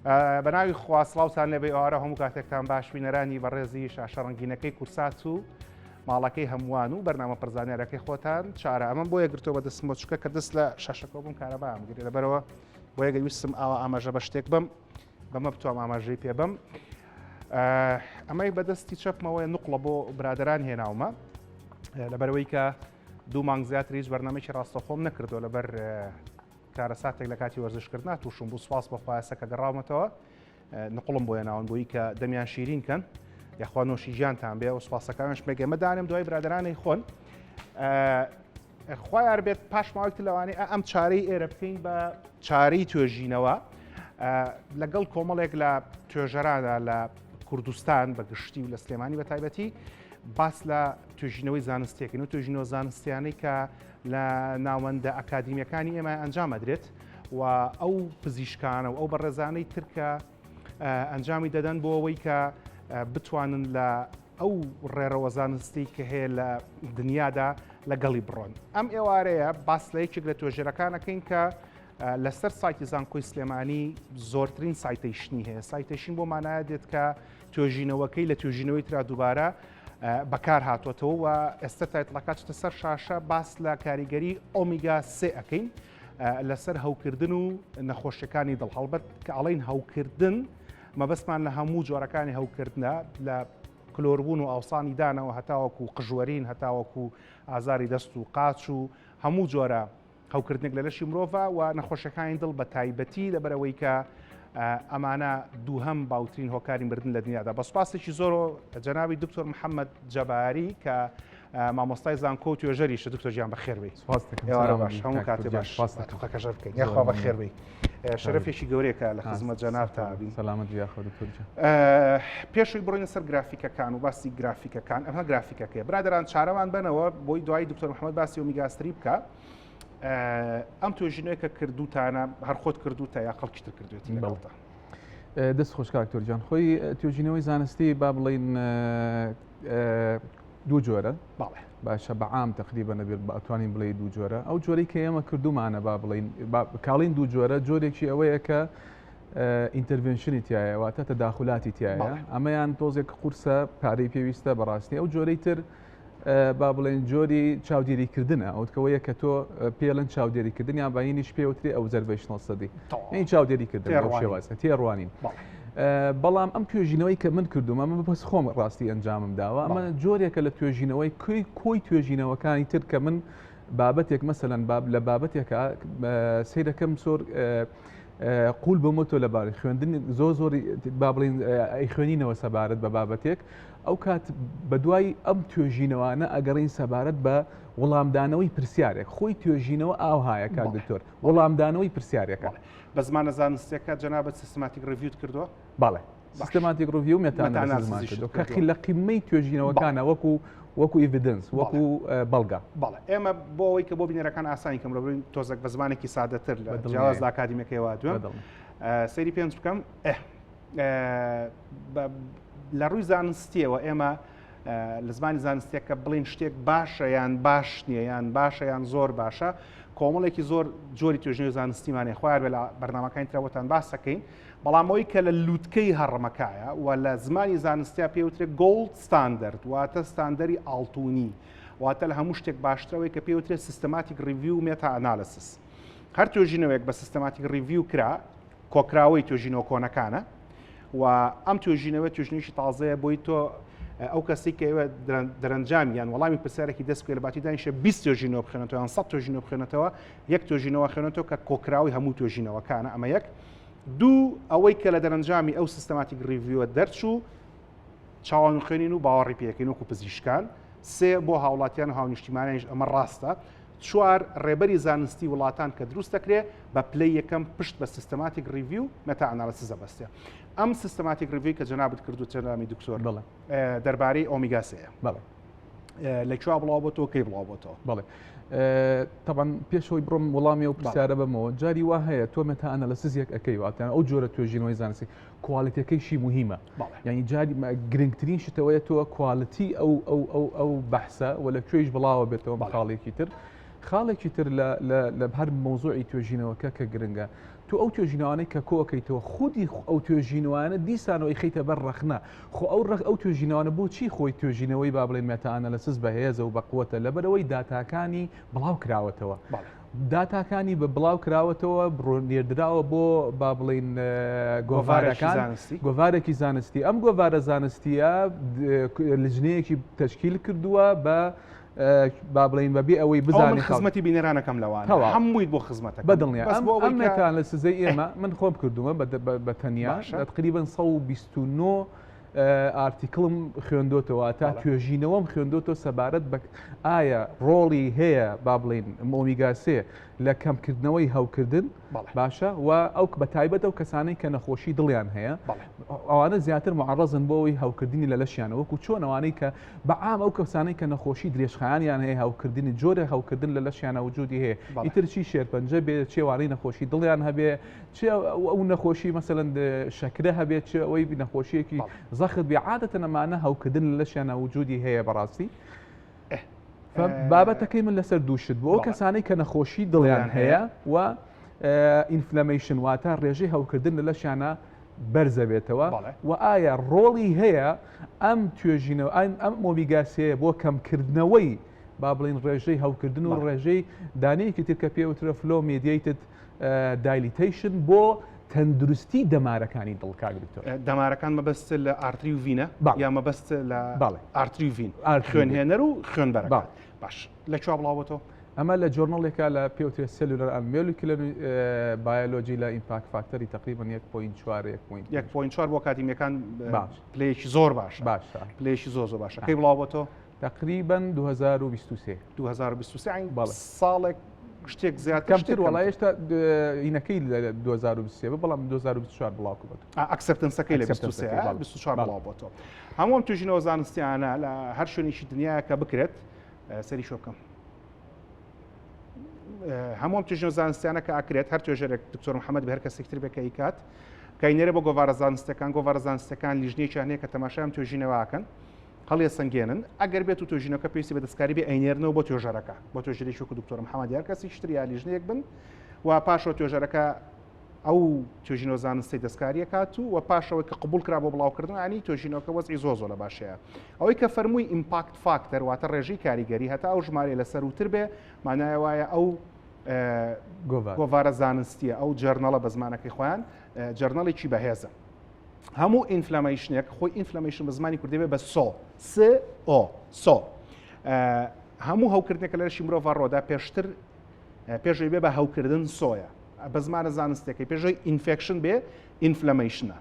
بەناوی خوا سڵاوتان لێبێ ئێوارە هەموو کاتێکتان باش بینەرانی بەڕێزی شاشە ڕەنگینەکەی کورسات و ماڵەکەی هەمووان و بەرنامە پڕزانیارەکەی خۆتان چارە ئەمەم بۆیە گرتووە بە دەستمەوە چونکە کە دەست لە شاشەکە بووم کارەبام گرێ لەبەرەوە بۆیە گەر ویستم ئاوا ئاماژە بە شتێک بم بەمە بتوام ئاماژەی پێ بم ئەمەی بەدەستی چەپمەوەی نقڵە بۆ برادران هێناومە لەبەرەوەی کە دوو مانگ زیاتر هیچ بەرنمێکی ڕاستەخۆم نەکردو لەبەر کارەساتێک لە کاتی وەرزشکردنا تووشم بوو سوپاس بۆ خوا ئێستا کە گەڕاومەتەوە نقڵم بۆ هێناون بۆی کە دەمیان شیرین کەن یاخوا نۆشی گیانتان بێ و سوپاسەکانش بێگەمە دانم دوای برادرانەی خۆن خوایار بێت پاش ماوەی لەوانەیە ئەم چارەی ئێرە بکەین بە چارەی توێژینەوە لەگەڵ کۆمەڵێک لە توێژەرانە لە کوردستان بە گشتی و لە سلێمانی بە تایبەتی باس لە توێژینەوەی زانستێکن و توێژینەوە زانستیانەی کە لە ناوەندە ئەکادیمیەکانی ئێمە ئەنجام ئەدرێت و ئەو پزیشکانە و ئەو بەڕێزانەی ترکە ئەنجامی دەدەن بۆ ئەوەی کە بتوانن لە ئەو ڕێڕەوە زانستی کە هەیە لە دنیادا لەگەڵی بڕۆن. ئەم ئێوارەیە باس لە یەکێک لە توێژەرەکانەکەین کە لەسەر سایتی زانکۆی سلێمانی زۆرترین citation ی هەیە. citation بۆ مانایە دێت کە توێژینەوەکەی لە توێژینەوەی ترا دووبارە بەکار هاتووەتەوە و ئێستا title ەکە چتە سەر شاشە باس لە کاریگەری ئۆمیگا سێ ئەەکەین لەسەر هەوکردن و نەخۆشیەکانی دڵ هەڵبەت کە ئەڵین هەوکردن مەبەستمان لە هەموو جۆرەکانی هەوکردنە لە کلۆربوون و ئاوسانی دانەوە هەتاوەکو قژوەرین هەتاوەکو ئازاری دەست و قاچ و هەموو جۆرە هەوکردنێک لە لەشی مرۆڤە و نەخۆشیەکانی دڵ بە تایبەتی لەبەرئەوەی کە ئەمانە دووهەم باوترین هۆکاری مردن لە دنیادا. بە سوپاسێکی زۆرەوە جەنابی دکتۆر محەممەد جەباری کە مامۆستای زانکۆ و توێژەریشە. دکتۆر گیان بەخێر بێی. سوپاس دەکەم. ئێوارە باش، هەموو کاتێ باش. سوپاس دەکەم. توقەکەژە بکەین. یاخوا بەخێر بێی. شەرەفێکی گەورەیە کە لە خزمەت جەنابتا بین. سەلامەت بی یاخوا دکتۆر گیان. پێشەوەی بڕۆینە سەر گرافیکەکان و باسی گرافیکەکان، ئەمە گرافیکەکەیە. برادەران چارەمان بەنەوە بۆی دوایی دکتۆر محەممەد باسی ئۆمیگا three بکە. ئەم توێژینەوەی کە کردوتانە هەر خۆت کردوتە یا خەڵکی تر کردوێتی لەگەڵتە؟ دەست خۆش کاک تۆرجان خۆی توێژینەوەی زانستی با بڵین دوو جۆرە باشە بەعام تقریبا نەبێت بەتوانین بڵێ دوو جۆرە ئەو جۆرەی کە ئێمە کردومانە با بڵین کاڵین دوو جۆرە جۆرێکی ئەوەیە کە intervention ی تایە واتە تەداخلاتی تایە ئەمەیان تۆزێک قورسە پارەی پێویستە بەڕاستی ئەو جۆرەی تر با بڵێن جۆری چاودێریکردنە ئەوتکەوەیە کە تۆ پێڵن چاودێریکردن یان باینیش پێوترێ observational study این چاودێریکردن شێوازە تێڕوانین. بەڵام ئەم توێژینەوەی کە من کردومە من بەس خۆم ڕاستی ئەنجامم داوە ئەمە جۆرێکە لە توێژینەوەی کوی کۆی توێژینەوەکانی تر کە من بابەتێک مەسەلەن باب لە بابەتێکە سیرەکەم زۆر قول بۆمە تۆ لەبارەی خوێندن زۆر زۆر با بڵین ئەیخوێنینەوە سەبارەت بە بابەتێک ئەو کات بەدوای ئەم توێژینەوانە ئەگەڕین سەبارەت بە وڵامدانەوەی پرسیارێک خۆی توێژینەوە ئاوهایە کاک دکتۆر وڵامدانەوەی پرسیارێکە. بە زمانە زانستیەکە جەنابت systematic review ت کردووە؟ بەڵێ systematic review meta-analysis مان کردووە کە لە قیمەی توێژینەوەکانە وەکو وەکو evidence وەکو بەڵگە. بەڵێ ئێمە بۆ ئەوەی کە بۆ بینەرەکان ئاسانی کەم لەبرین تۆزێک بە زمانێکی سادەتر لە جیاواز لە ئەکادیمیەکەیەوە دوێم سەیری پێنج بکەم لە ڕووی زانستیەوە ئێمە لە زمانی زانستیەکە بڵین شتێک باشە یان باش نییە یان باشە یان زۆر باشە کۆمەڵێکی زۆر جۆری توێژنەوەی زانستیمانێ خۆیان بێ لە بەرنمەکانی ترەوەتان باسەکەین بەڵام ئەوی کە لە لووتکەی هەڕمەکایە و لە زمانی زانستیا پێوترێ gold standard واتە ستاندەری ئاڵتونی واتە لە هەموو شتێک باشترەوەی کە پێوترێ systematic review meta-analysis هەر توێژینەوەیەک بە systematic review کرا کۆکراوەی توێژینەوە کۆنەکانە و ئەم توێژینەوە توێژینەوەیەکی تازەیە بۆی تۆ ئەو کەسی کە ئێوە دەرەنجام یان وەڵامی پرسیارێکی دەست بکەوێت لە باتی دانیشە 20 توێژینەوە بخوێنێتەوە یان 100 توێژینەوە بخوێنێتەوە یەک توێژینەوە خوێنێتەوە کە کۆکراوی هەموو توێژینەوەکانە ئەمە یەک دوو ئەوەی کە لە دەرەنجامی ئەو systematic review ە دەرچوو چاوان خوێنین و باوەڕی پێکەین وەکو پزیشکان سێ بۆ هاوڵاتیان و هاونیشتیمانیش ئەمە ڕاستە چوار، ڕێبەری زانستی وڵاتان کە دروست دەکرێ بە پلەی یەکەم پشت بە systematic review meta-analysis ئەبەستێ. ئەم systematic review کە جەنابت کردو جەنابی دکتۆر بەڵێ. دەربارەی ئۆمیگا سێیە. بەڵێ. لە کوێ بڵاو بۆتەوە کەی بڵاو بۆتەوە؟ بەڵێ. تەبعەن پێشەوەی بڕۆم وەڵامی ئەو پرسیارە بەمەوە جاری وا هەیە تۆ meta-analysis ێک ئەەکەی واتە ئەو جۆرە توێژینەوەی زانستی quality ەکەیشی موهیمە یعنی جاری گرنگترین شتەوەیە تۆ quality ئەو ئەو ئەو ئەو بەحسە و لە کوێیش بڵاوە بێتەوە بە خاڵێکی تر. خاڵێکی تر لە لە هەر مەوزوعی توێژینەوەکە کە گرنگە تۆ ئەو توێژینەوانەی کە کۆکەیتەوە خودی ئەو توێژینەوانە دیسانەوە ئەیخەیتە بەر ڕەخنە خۆ ئەو ڕەخ ئەو توێژینەوانە بۆچی خۆی توێژینەوەی با بڵێن meta-analysis بەهێزە و بەقوەتە لەبەرئەوەی داتاکانی بڵاو کراوەتەوە داتاکانی بە بڵاو کراوەتەوە بڕۆ نێردراوە بۆ با بڵین گۆڤارەکان گۆڤارێکی زانستی ئەم گۆڤارە زانستیە لجنەیەکی تەشکیل کردووە بە با بڵین بەبێ ئەوەی بزانانی خزمەتی بینەرانەکەم لەوان هەمووی بۆ خزمەتە بەدڵنیا ئەم مێتان لە سزەی ئێمە من خۆم کردومە بە تەنیا تقریبا 129 article م خوێندۆتەوە تا توێژینەوەم خوێندۆتەوە سەبارەت بە ئایا ڕۆڵی هەیە با بڵین ئۆمیگا سێ لە کەمکردنەوەی هەوکردن باشە و ئەو بە تایبەت ئەو کەسانەی کە نەخۆشی دڵیان هەیە ئەوانە زیاتر معرەزن بۆ ئەوەی هەوکردنی لە لەشیانە وەکو چۆن ئەوانەی کە بەعام ئەو کەسانەی کە نەخۆشی درێژخایەنیان هەیە هەوکردنی جۆرە هەوکردن لە لەشیانە وجودی هەیە ئیتر چی شێرپەنجە بێ چێوانەی نەخۆشی دڵیان هەبێ چ ئەو نەخۆشی مەسەلەن شەکرە هەبێت چ ئەوەی نەخۆشیەکی زەخت بێ عادەتەن ئەمانە هەوکردن لە لەشیانە وجودی هەیە بەڕاستی بابەتەکەی من لەسەر دوو شت بۆ ئەو کەسانەی کە نەخۆشی دڵیان هەیە و inflammation واتە ڕێژەی هەوکردن لە لەشیانە بەرزە بێتەوە و ئایا ڕۆڵی هەیە ئەم توێژینەوە ئەم ئۆمیگا سێ بۆ کەمکردنەوەی با بڵین ڕێژەی هەوکردن و ڕێژەی دانەیەکی تر کە پێوترە flow mediated dilatation بۆ تەندروستی دەمارەکانی دڵ کاک دکتۆر. دەمارەکان مەبەست لە artery و vein ە یا مەبەست لە artery و vein خوێنهێنەر و خوێنبەرەکان باش لە کوێ بڵاوبۆتەوە؟ ئەمە لە journal ێکە لە پێوترێت Cellular and Molecular Biology لە impact factor ی تقریبا 1.4 1.4 بۆ ئەکادیمیەکان باش پلەیەکی زۆر باشە باشە پلەیەکی زۆر زۆر باشە کەی بڵاوبۆتەوە؟ تقریبا 2023 2023 عین بەڵێ ساڵێک شتێک زیاتر کەمتر وەڵا هێشتا هینەکەی لە 2023 بەڵام 2024 بڵاو کردووە acceptance ەکەی لە 23 24 بڵاو بۆتەوە هەموو ئەم توێژینەوە زانستیانە لە هەر شوێنێکی دنیا کە بکرێت سەری شۆ بکەم هەموو ئەم توێژینەوە زانستیانە کە ئاکرێت هەر توێژەرێک دکتۆر محەممەد بە هەر کەسێک تر بێ کە ئیکات کەینەرە بۆ گۆڤارە زانستەکان گۆڤارە زانستەکان لیژنەیەکیان هەیە کە تەماشای ئەم توێژینەوەکەن هەڵیە سەنگێنن، ئەگەر بێت و توێژینەوەکە پێویستی بە دەستکاری بێ ئەینێرنەوە بۆ توێژەرەکە، بۆ توێژەرێکی وەکو دکتۆر محەمەد یا هەر کەسێکی تر یا لیژنەیەک بن و پاشەوە توێژەرەکە ئەو توێژینەوە زانستی دەستکاریەکات و و پاشەوەی کە قبول کرا بۆ بڵاوکردن ینی توێژینەوەکە وەزعی زۆر زۆر لە باشەیە ئەوەی کە فەرمووی impact factor واتە ڕێژەی کاریگەری هەتا ئەو ژمارەیە لە سەروتر بێ مانای وایە ئەو گۆڤارە زانستیە ئەو journal ە بە زمانەکەی خۆیان journal ێکی بەهێزە. هەموو inflammation ێک خۆی inflammation بە زمانی کوردی بێ بە سۆ س ئۆ سۆ هەموو هەوکردنێکە لە لەشی مرۆڤ ڕۆدا پێشتر پێشەوەی بێ بە هەوکردن سۆیە بە زمانە زانستەکەی پێشەوەی infection بێ inflammation ە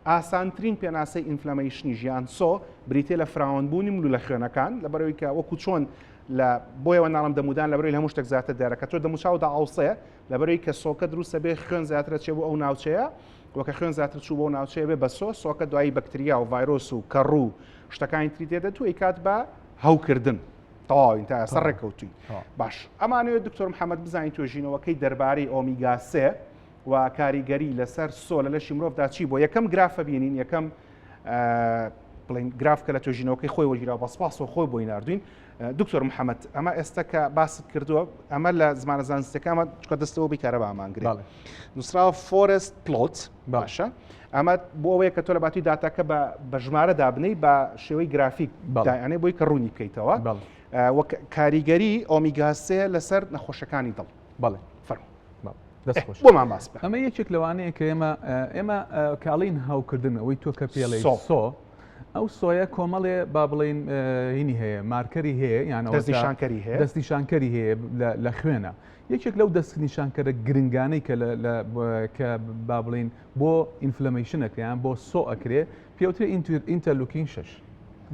ئاسانترین پێناسەی inflammation ی ژیان سۆ بریتە لە فراوانبوونی ملولە خوێنەکان لەبەرەوەی کە وەکو چۆن لە بۆیەوە ناڵم دەمودان لەبەرەوەی هەموو شتێک زیاتر دیارە کە تۆ دەموچاو دەئاوسێ لەبەرەوەی کە سۆکە دروستە بێ خوێن زیاترە چێ بۆ ئەو ناوچەیە وە کە خوێن زیاتر چوو بۆ ناوچەیە بێ بە سۆ سۆکە دوایی بەکتریا و ڤایرۆس و کەڕوو شتەکانی تری تێدە تو ئەیکات بە هەوکردن تەواوین تا ئێستا ڕێککەوتوین باش ئەمانەوێت دکتۆر محەممەد بزانین توێژینەوەکەی دەربارەی ئۆمیگا سێ و کاریگەری لەسەر سۆ لە لەشی مرۆڤدا چی بۆ یەکەم گرافە بینین یەکەم بڵین گراف کە لە توێژینەوەکەی خۆی وەگیرا بە سپاسەوە خۆی بۆی ناردوین دکتۆر محەممەد ئەمە ئێستا کە باست کردووە ئەمە لە زمانە زانستەکەمە چکە دەستەوە بی کارەبا ئامانگرێت نووسراوە forest plot باشە ئەمە بۆ ئەوەیە کە تۆ لە باتی داتاکە بە ژمارە دابنەی بە شێوەی گرافیک دایانێ بۆی کە ڕوونی بکەیتەوە وەک کاریگەری ئۆمیگا سێ لەسەر نەخۆشەکانی دڵ بەڵێ فەرموو بۆمان باس بکە ئەمە یەکێک لەوانەیە کە ئێمە ئێمە کاڵین هاوکردن ئەوەی تۆ کە پێڵێ سۆ ئەو سۆیە کۆمەڵێ با بڵین هینی هەیە marker ی هەیە یان دەستنیشانکەری هەیە دەستنیشانکەری هەیە لە خوێنە یەکێک لەو دەستنیشانکەرە گرنگانەی کە کە با بڵین بۆ inflammation ئەکرێ یان بۆ سۆ ئەکرێ پێوترێ interleukin شش.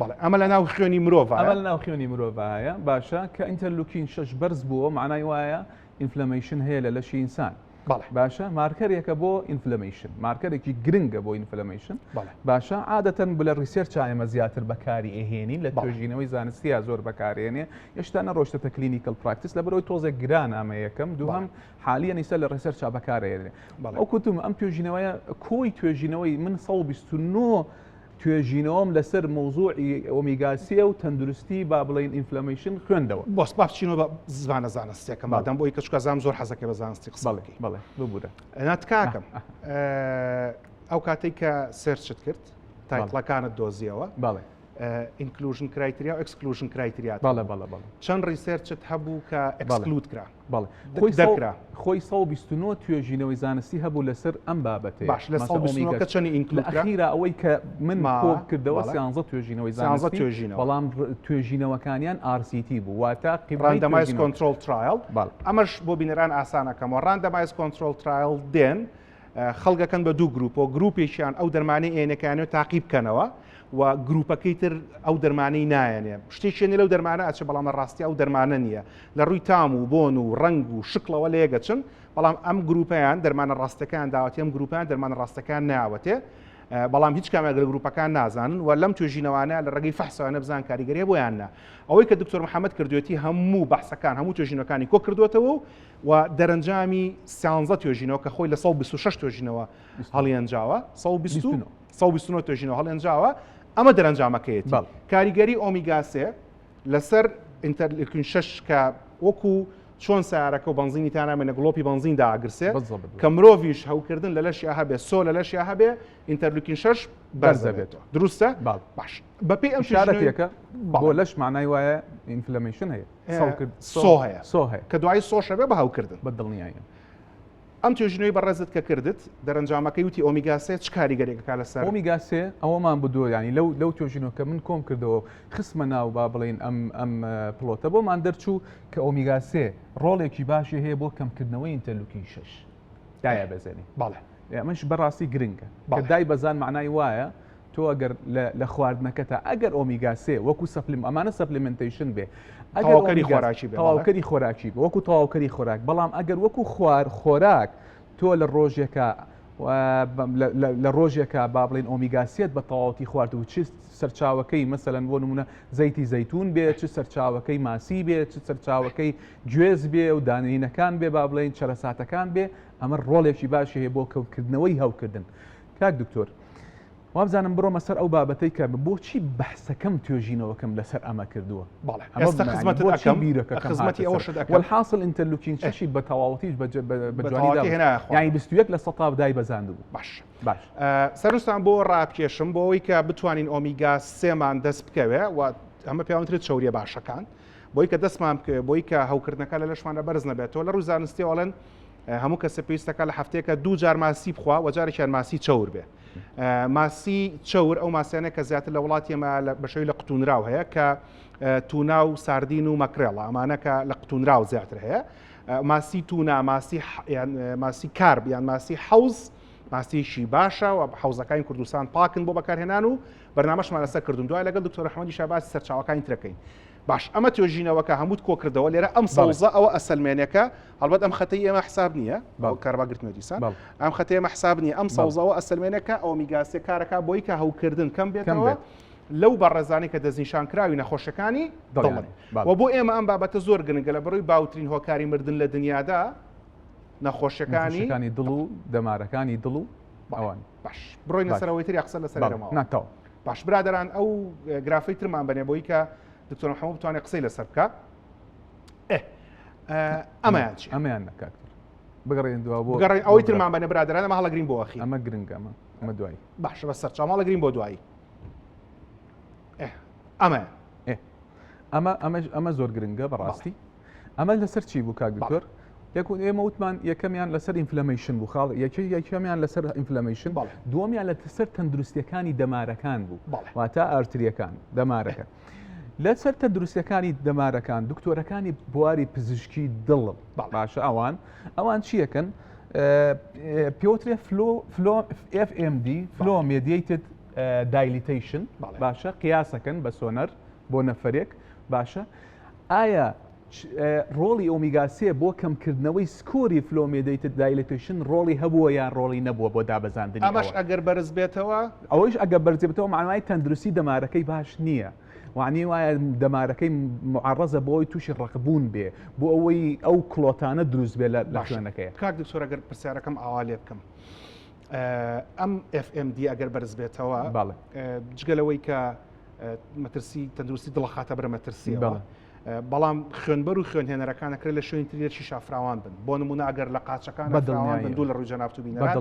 بەڵێ ئەمە لە ناو خوێنی مرۆڤ ئەمە لە ناو خوێنی مرۆڤ هەیە باشە کە interleukin شش بەرز بووە معنای وایە inflammation هەیە لە لەشی ئینسان بەڵێ باشە marker ێکە بۆ inflammation marker ێکی گرنگە بۆ inflammation بەڵێ باشە عادەتەن لە research ئێمە زیاتر بەکاری ئەهێنین لە توێژینەوەی زانستیە زۆر بەکارێنێ هێشتا نەڕۆشتەتە clinical practice لەبەرەوەی تۆزێک گران ئەمە یەکەم دووهەم حالیە نیسە لە research ا بەکارێنێ ئەو کوتم ئەم توێژینەوەیە کۆی توێژینەوەی من 129 توێژینەوەم لەسەر مەوزوعی ئۆمیگا سێ و تەندروستی با بڵێین inflammation خوێندەوە. بەس با بچینەوە بە زمانە زانستیەکە مادام بۆی کە چونکە زام زۆر حەزەکەی بە زانستی قسە بەڵێ بکەی. بەڵێ ببورە. نا تکاکەم ئەو کاتەی کە search ت کرد title ەکانت دۆزیەوە بەڵێ inclusion criteria و exclusion criteria بەڵێ بەڵێ بەڵێ چەند research ت هەبوو کە exclude کرا؟ بەڵێ خۆی دەکرا خۆی 129 توێژینەوەی زانستی هەبوو لەسەر ئەم بابەتەیە باش لە 129 کە چەنی include کرا ئەخیرا ئەوەی کە من کۆ کردەوە 13 توێژینەوەی زانستی توێژینەوە بەڵام توێژینەوەکانیان RCT بوو واتە randomized control trial ئەمەش بۆ بینەران ئاسانەکەمەوە randomized control trial دێن خەڵک ئەکەن بە دوو گروپەوە، گروپێکیان ئەو دەرمانەی ئێنەکانیان تاقی بکەنەوە و گروپەکەی تر ئەو دەرمانەی نایەنێ شتێکیان لەو دەرمانە ئەچێ بەڵام لە ڕاستی ئەو دەرمانە نییە لە ڕووی تام و بۆن و ڕەنگ و شکڵەوە لێگەچن بەڵام ئەم گروپیان دەرمانە ڕاستەکان داوەتی ئەم گروپیان دەرمانە ڕاستەکان ناوەتێ بەڵام هیچ کامیان لە گروپەکان نازانن و لەم توێژینەوانە لە ڕێگەی فەحسەوە بزان کاریگەریە بۆیان نا ئەوەی کە دکتۆر محەممەد کردوێتی هەموو بەحسەکان هەموو توێژینەکانی کۆ کردوێتەوە و و دەرەنجامی سیانزە توێژینەوە کە خۆی لە 126 توێژینەوە هەڵیەنجاوە 129 توێژینەوە هەڵێنجاوە ئەمە دەرەنجامەکەیەتی کاریگەری ئۆمیگا سێ لەسەر interleukin 6 کە وەکو چۆن سیارەکە و بەنزینی تانامێنە گڵۆپی بەنزین داگرسێ کە مرۆڤیش هەوکردن لە لەشیا هەبێ سۆ لە لەشیا هەبێ interleukin 6 بەرزە بێتەوە دروستە باش بەپێی ئەم شارەتێکە بۆ لەش معنای وایە inflammation هەیە سۆ هەیە سۆ هەیە کە دوایی سۆشە بێ بە هەوکردن بە دڵنیاییم. ئەم توێژینەوەی بەڕێزت کە کردت دەرەنجامەکەی وتی ئۆمیگا سێ چ کاریگەرێکەکە لەسەر ئۆمیگا سێ ئەوەمان بدۆ ینی لەو لەو توێژینەوە کە من کۆم کردەوە خستمە ناو با بڵین ئەم ئەم plot ە بۆمان دەرچوو کە ئۆمیگا سێ ڕۆڵێکی باشی هەیە بۆ کەمکردنەوەی interleukin شش دایە بەزێنی بەڵێ ئەمەش بەڕاستی گرنگە دای بەزان معنای وایە تۆ ئەگەر لە خواردنەکەتا ئەگەر ئۆمیگا سێ وەکو supplement ئەمانە supplementation بێ ئەگەر خۆراکی بێ تەواوکەری خۆراکی بێ وەکو تەواوکەری خۆراک بەڵام ئەگەر وەکو خوار خۆراک تۆ لە ڕۆژێکە لە ڕۆژێکە با بڵین ئۆمیگا سێت بە تەواوەتی خوارد و چ سەرچاوەکەی مەسەلەن بۆ نمونە زەیتی زەیتون بێ چ سەرچاوەکەی ماسی بێ چ سەرچاوەکەی گوێز بێ و دانەینەکان بێ با بڵین چەرەساتەکان بێ ئەمە ڕۆڵێکی باشی هەیە بۆ کەوکردنەوەی هەوکردن کاک دکتۆر وابزانم بڕۆمە سەر ئەو بابەتەی کە بۆچی بەحسەکەم توێژینەوەکەم لەسەر ئەمە کردووە. بەڵێ ئێستا خزمەتت ئەکەم بیرەکەکەم خزمەتی ئەوەشت ئەکەم. وەلحاسڵ interleukin شەشی بە تەواوەتیش بە جوانی دابەزاند. هێنایە خوارەوە. یانی 21 لە سەتا دای بەزاندبوو. باش. باش. سەرنجتان بۆ ڕابکێشم بۆ ئەوەی کە بتوانین ئۆمیگا سێمان دەست بکەوێ و ئەمە پێیان وترێت چەوریە باشەکان بۆی کە دەستمان بکەوێ بۆی کە هەوکردنەکە لە لەشماندا بەرز نەبێتەوە لە ڕووی زانستیەوە ئەڵێن هەموو کەسە پێویستەکە لە هەفتەیەکە دوو جار ماسی بخوا و جارێکیان ماسی چەور بێ ماسی چەور ئەو ماسیانە کە زیاتر لە وڵاتی ئێمە بە شێوەی لە قوتونراو هەیە کە تونا و ساردین و مەکرێڵە ئەمانە کە لە قوتونراو زیاتر هەیە ماسی تونا ماسی ماسی carp یان ماسی حەوز ماسیشی باشە و حوزەکانی کوردستان پاکن بۆ بەکارهێنان و بەرنامەشمان لەسەر کردون دوای لەگەڵ دکتۆر ئەحمەدی شاباسی سەرچاوەکانی ترەکەین باش ئەمە توێژینەوەکە هەمووت کۆکردەوە لێرە ئەم سەوزە ئەوە ئەسەلمێنێکە هەڵبەت ئەم خەتەی ئێمە حساب نییە کارەبا گرتنە دیسان ئەم خەتەی ئێمە حساب نییە ئەم سەوزەوە ئەسەلمێنێکە ئۆمیگا سێ کارەکە بۆی کە هەوکردن کەم بێتەوە لەو بەڕێزانی کە دەستنیشان کراوی نەخۆشەکانی دڵن و بۆ ئێمە ئەم بابەتە زۆر گرنگە لە بەڕووی باوترین هۆکاری مردن لە دنیادا نەخۆشیەکانی دڵ و دەمارەکانی دڵ و ئەوان باش بڕۆینە سەرەوەی تر یا قسە لەسەر ناتەوە باش برادەران ئەو گرافەی ترمان بەنێ بۆی کە دکتۆر محەممەد بتوانێت قسەی لەسەر بکە ئەمەیان چی ئەمەیان نەکات بگەڕێن دوا بۆ گەڕێن ئەوەی ترمان بەنێ برادەران ئەمە هەڵەگرین بۆ ئەخی ئەمە گرنگە ئەمە ئەمە دوایی باشە بە سەرچاو هەڵەگرین بۆ دوایی ئەمە ئەمە ئەمەش ئەمە زۆر گرنگە بەڕاستی ئەمە لەسەر چی بوو کاک دکتۆر؟ یەکو ئێمە وتمان یەکەمیان لەسەر inflammation بوو خاڵ یەکێ یەکەمیان لەسەر inflammation دووەمیان لەسەر تەندروستیەکانی دەمارەکان بوو واتە artery ەکان دەمارەکە لەسەر تەندروستیەکانی دەمارەکان دکتۆرەکانی بواری پزیشکی دڵ باشە ئەوان ئەوان چیەکەن پێوترێ flow flow FMD flow mediated dilatation باشە قیاسەکەن بە سۆنەر بۆ نەفرێک باشە ئایا ڕۆڵی ئۆمیگا سێ بۆ کەمکردنەوەی score ی flow mediated dilatation ڕۆڵی هەبووە یان ڕۆڵی نەبووە بۆ دابەزاندنی ئەمەش ئەگەر بەرز بێتەوە؟ ئەوەیش ئەگەر بەرز بێتەوە معنای تەندروستی دەمارەکەی باش نییە. وانی وایە دەمارەکەی معڕەزە بۆ ئەوەی تووشی ڕەقبوون بێ بۆ ئەوەی ئەو clot انە دروست بێ لە خوێنەکەی. کاک دکتۆر ئەگەر پرسیارەکەم ئاوا لێ بکەم. ئەم FMD ئەگەر بەرز بێتەوە جگە لەوەی کە مەترسی تەندروستی دڵەخاتە بەرە مەترسیەوە بەڵام خوێنبەر و خوێنهێنەرەکان ئەکرێت لە شوێنی تری لەشی شافراوان بن بۆ نمونە ئەگەر لە قاچەکان بەدڵنیان بن دوو لە ڕووی جەنابت و بینەران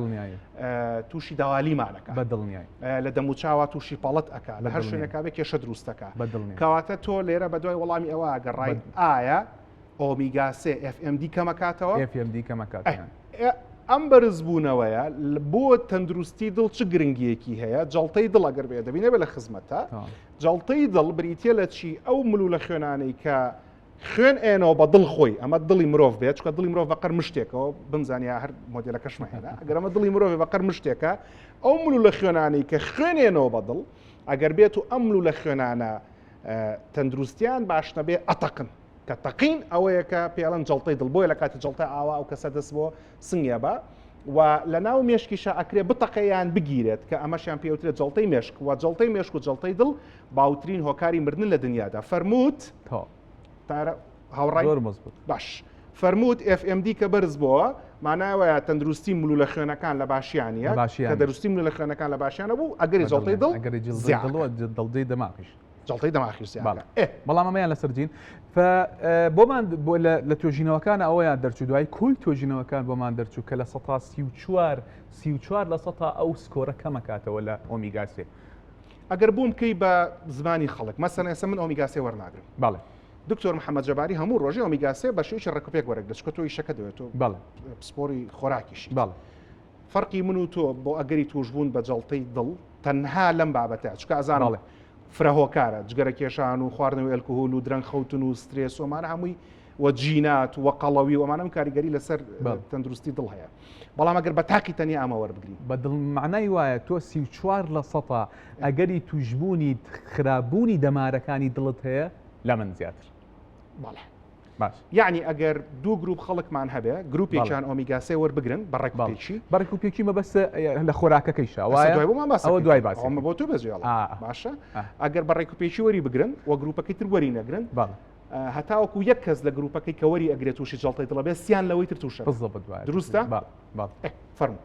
تووشی داوالیمانەکە بەدڵنیای لە دەموچاوە تووشی پەڵت ئەک لە هەر شوێنەکە بێ کێشە دروستەکە کەواتە تۆ لێرە بە دوای وەڵامی ئەوە گەڕای ئایا ئۆمیگا سێ FMD کەمەکاتەوە FMD کەمەکات ئەم بەرزبوونەوەیە بۆ تەندروستی دڵ چ گرنگیەکی هەیە جەڵتەی دڵ ئەگەر بێ دەبینێ بە لە خزمەتە جەڵتەی دڵ بریتە لە چی ئەو ملولە خوێنانەی کە خوێن ئێنەوە بە دڵ خۆی ئەمە دڵی مرۆڤ بێت چکە دڵی مرۆڤ بەقەر مشتێکەوە بمزانیا هەر مۆدلەکەشمە هێنا ئەگەر ئەمە دڵی مرۆڤ بەقەر مشتێکە ئەو ملولە خوێنانەی کە خوێنێنەوە بە دڵ ئەگەر بێت و ئەم ملولە خوێنانە تەندروستیان باش نەبێ ئەتەقن کە تەقین ئەوەیە کە پێڵەن جەڵتەی دڵ بۆیە لە کاتی جەڵتە ئاوا ئەو کەسە دەست بۆ سنگێ بە و لە ناو مێشکیشە ئەکرێ بتەقێ یان بگیرێت کە ئەمەشیان پێوترێت جەڵتەی مێشک و جەڵتەی مێشک و جەڵتەی دڵ باوترین هۆکاری مردن لە دنیادا فەرمووت تارە هاوڕای زۆر مەزبوط باش فەرمووت FMD کە بەرز بۆوە مانایەوەیە تەندروستی ملولە خوێنەکان لە باشیانە کە دەروستی ملولە خوێنەکان لە باشیانە بوو ئەگەری جەڵتەی دڵ ئەگەری جڵدڵ دڵدەی دەماغیش جەڵتەی دەماخیش زیاد بەڵام ئەمەیان لەسەر جین بۆمان بۆ لە توێژینەوەکان ئەوەیان دەرچوو دوای کۆی توێژینەوەکان بۆمان دەرچوو کە لە سەتا 34 34 لە سەتا ئەو score ە کەمەکاتەوە لە ئۆمیگا سێ ئەگەر بووم بکەی بە زمانی خەڵک مەسەن ئێستا من ئۆمیگا سێ وەرناگرم بەڵێ دکتۆر محەممەد جەباری هەموو ڕۆژی ئۆمیگا سێ بە شێوەیەکی ڕێکوپێک وەرەگرێت چونکە تۆ ئیشەکە دەوێت تۆ بەڵێ پسپۆری خۆراکیشی بەڵێ فەرقی من و تۆ بۆ ئەگەری تووشبوون بە جەڵتەی دڵ تەنها لەم بابەتە چونکە ئەزانم بەڵێ. فرە هۆکارە جگەرە کێشان و خواردنەوەی ئەلکهول و درەنگ خەوتن و سترێس و ئەمانە هەمووی و جینات و قەڵەوی و ئەمانە کاریگەری لەسەر بەڵێ. تەندروستی دڵ هەیە بەڵام ئەگەر بە تاقی تەنیا ئەمە وەربگرین بە دڵ معنای وایە تۆ 34 لە سەتا ئەگەری تووشبوونی خراپبوونی دەمارەکانی دڵت هەیە لە من زیاتر بەڵێ باش یعنی ئەگەر دوو گروپ خەڵکمان هەبێ گروپێکیان ئۆمیگا سێ وەربگرن بە ڕێکوپێکی بە ڕێکوپێکی مەبەستە لە خۆراکەکەیشا وایە دوای بۆمان باس ئەوە دوای باس ئەمە بۆ تۆ بەجێڵە باشە ئەگەر بە ڕێکوپێکی وەری بگرن و گروپەکەی تر وەری نەگرن هەتاوەکو یەک کەس لە گروپەکەی کە وەری ئەگرێت تووشی جەڵتەی دڵە بێ سیان لەوەی تر تووشە بالضبط دروستە فەرموو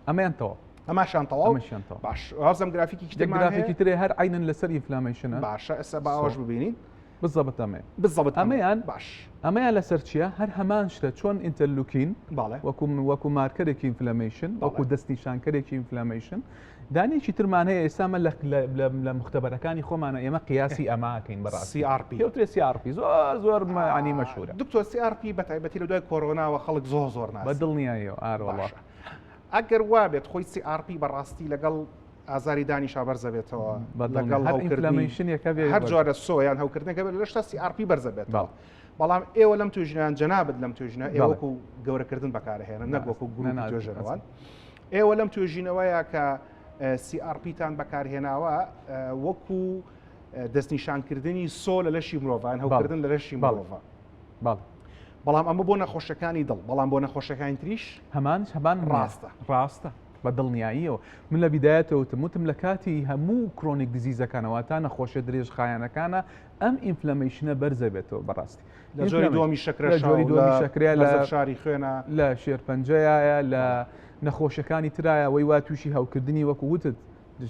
ئەمەیان تەواو ئەماشان تەواو ئەمەشیان تەواو باش وازم گرافیکی گرافیکی ترێ هەر عینن لەسەر inflammation ە باشە ئێستا باوەش ببینین بزەبت ئەمەیە بزەبت ئەمەیان باش ئەمەیان لەسەر چییە هەر هەمان شتە چۆن interleukin بەڵێ وەکو وەکو marker ێکی inflammation وەکو دەستنیشانکەرێکی inflammation دانێکی ترمان هەیە ئێستا مە لە مختبەرەکانی خۆمانە ئێمە قیاسی ئەماکەین بەڕاستی CRP پێوترێ CRP زۆر زۆر معنی مەشهورە دکتۆر CRP بە تایبەتی لە دوای کۆرۆناوە خەڵک زۆر زۆر ناس بە دڵنیاییەوە ئاروەڵا ئەگەر وابێت خۆی CRP بەڕاستی لەگەڵ ئازاری دانیشا بەرزەبێتەوە لەگەڵ هەوکردنی هەر جۆرە سۆ یان هەوکردنەکە بێت لەشتا CRP بەرزەبێتەوە بەڵام ئێوە لەم توێژینان جەنابت لەم توێژینە ئێوە وەکو گەورەکردن بەکارهێنن نەک وەکو گروپی توێژەرەوان ئێوە لەم توێژینەوەیە کە CRP تان بەکارهێناوە وەکو دەستنیشانکردنی سۆ لە لەشی مرۆڤان هەوکردن لە لەشی مرۆڤە بەڵام ئەمە بۆ نەخۆشەکانی دڵ بەڵام بۆ نەخۆشەکانی تریش هەمان هەمان ڕاستە ڕاستە بە دڵنیاییەوە من لە بیدایەتەوە وتم وتم لە کاتی هەموو chronic disease ەکانەوە تا نەخۆشیە درێژخایەنەکانە ئەم inflammation ە بەرزە بێتەوە بەڕاستی لە جۆری دووەمی شەکرە لە جۆری دووەمی شەکرە لە فشاری خوێنە لە شێرپەنجەیە لە نەخۆشەکانی ترایە وەی وا تووشی هەوکردنی وەکو وتت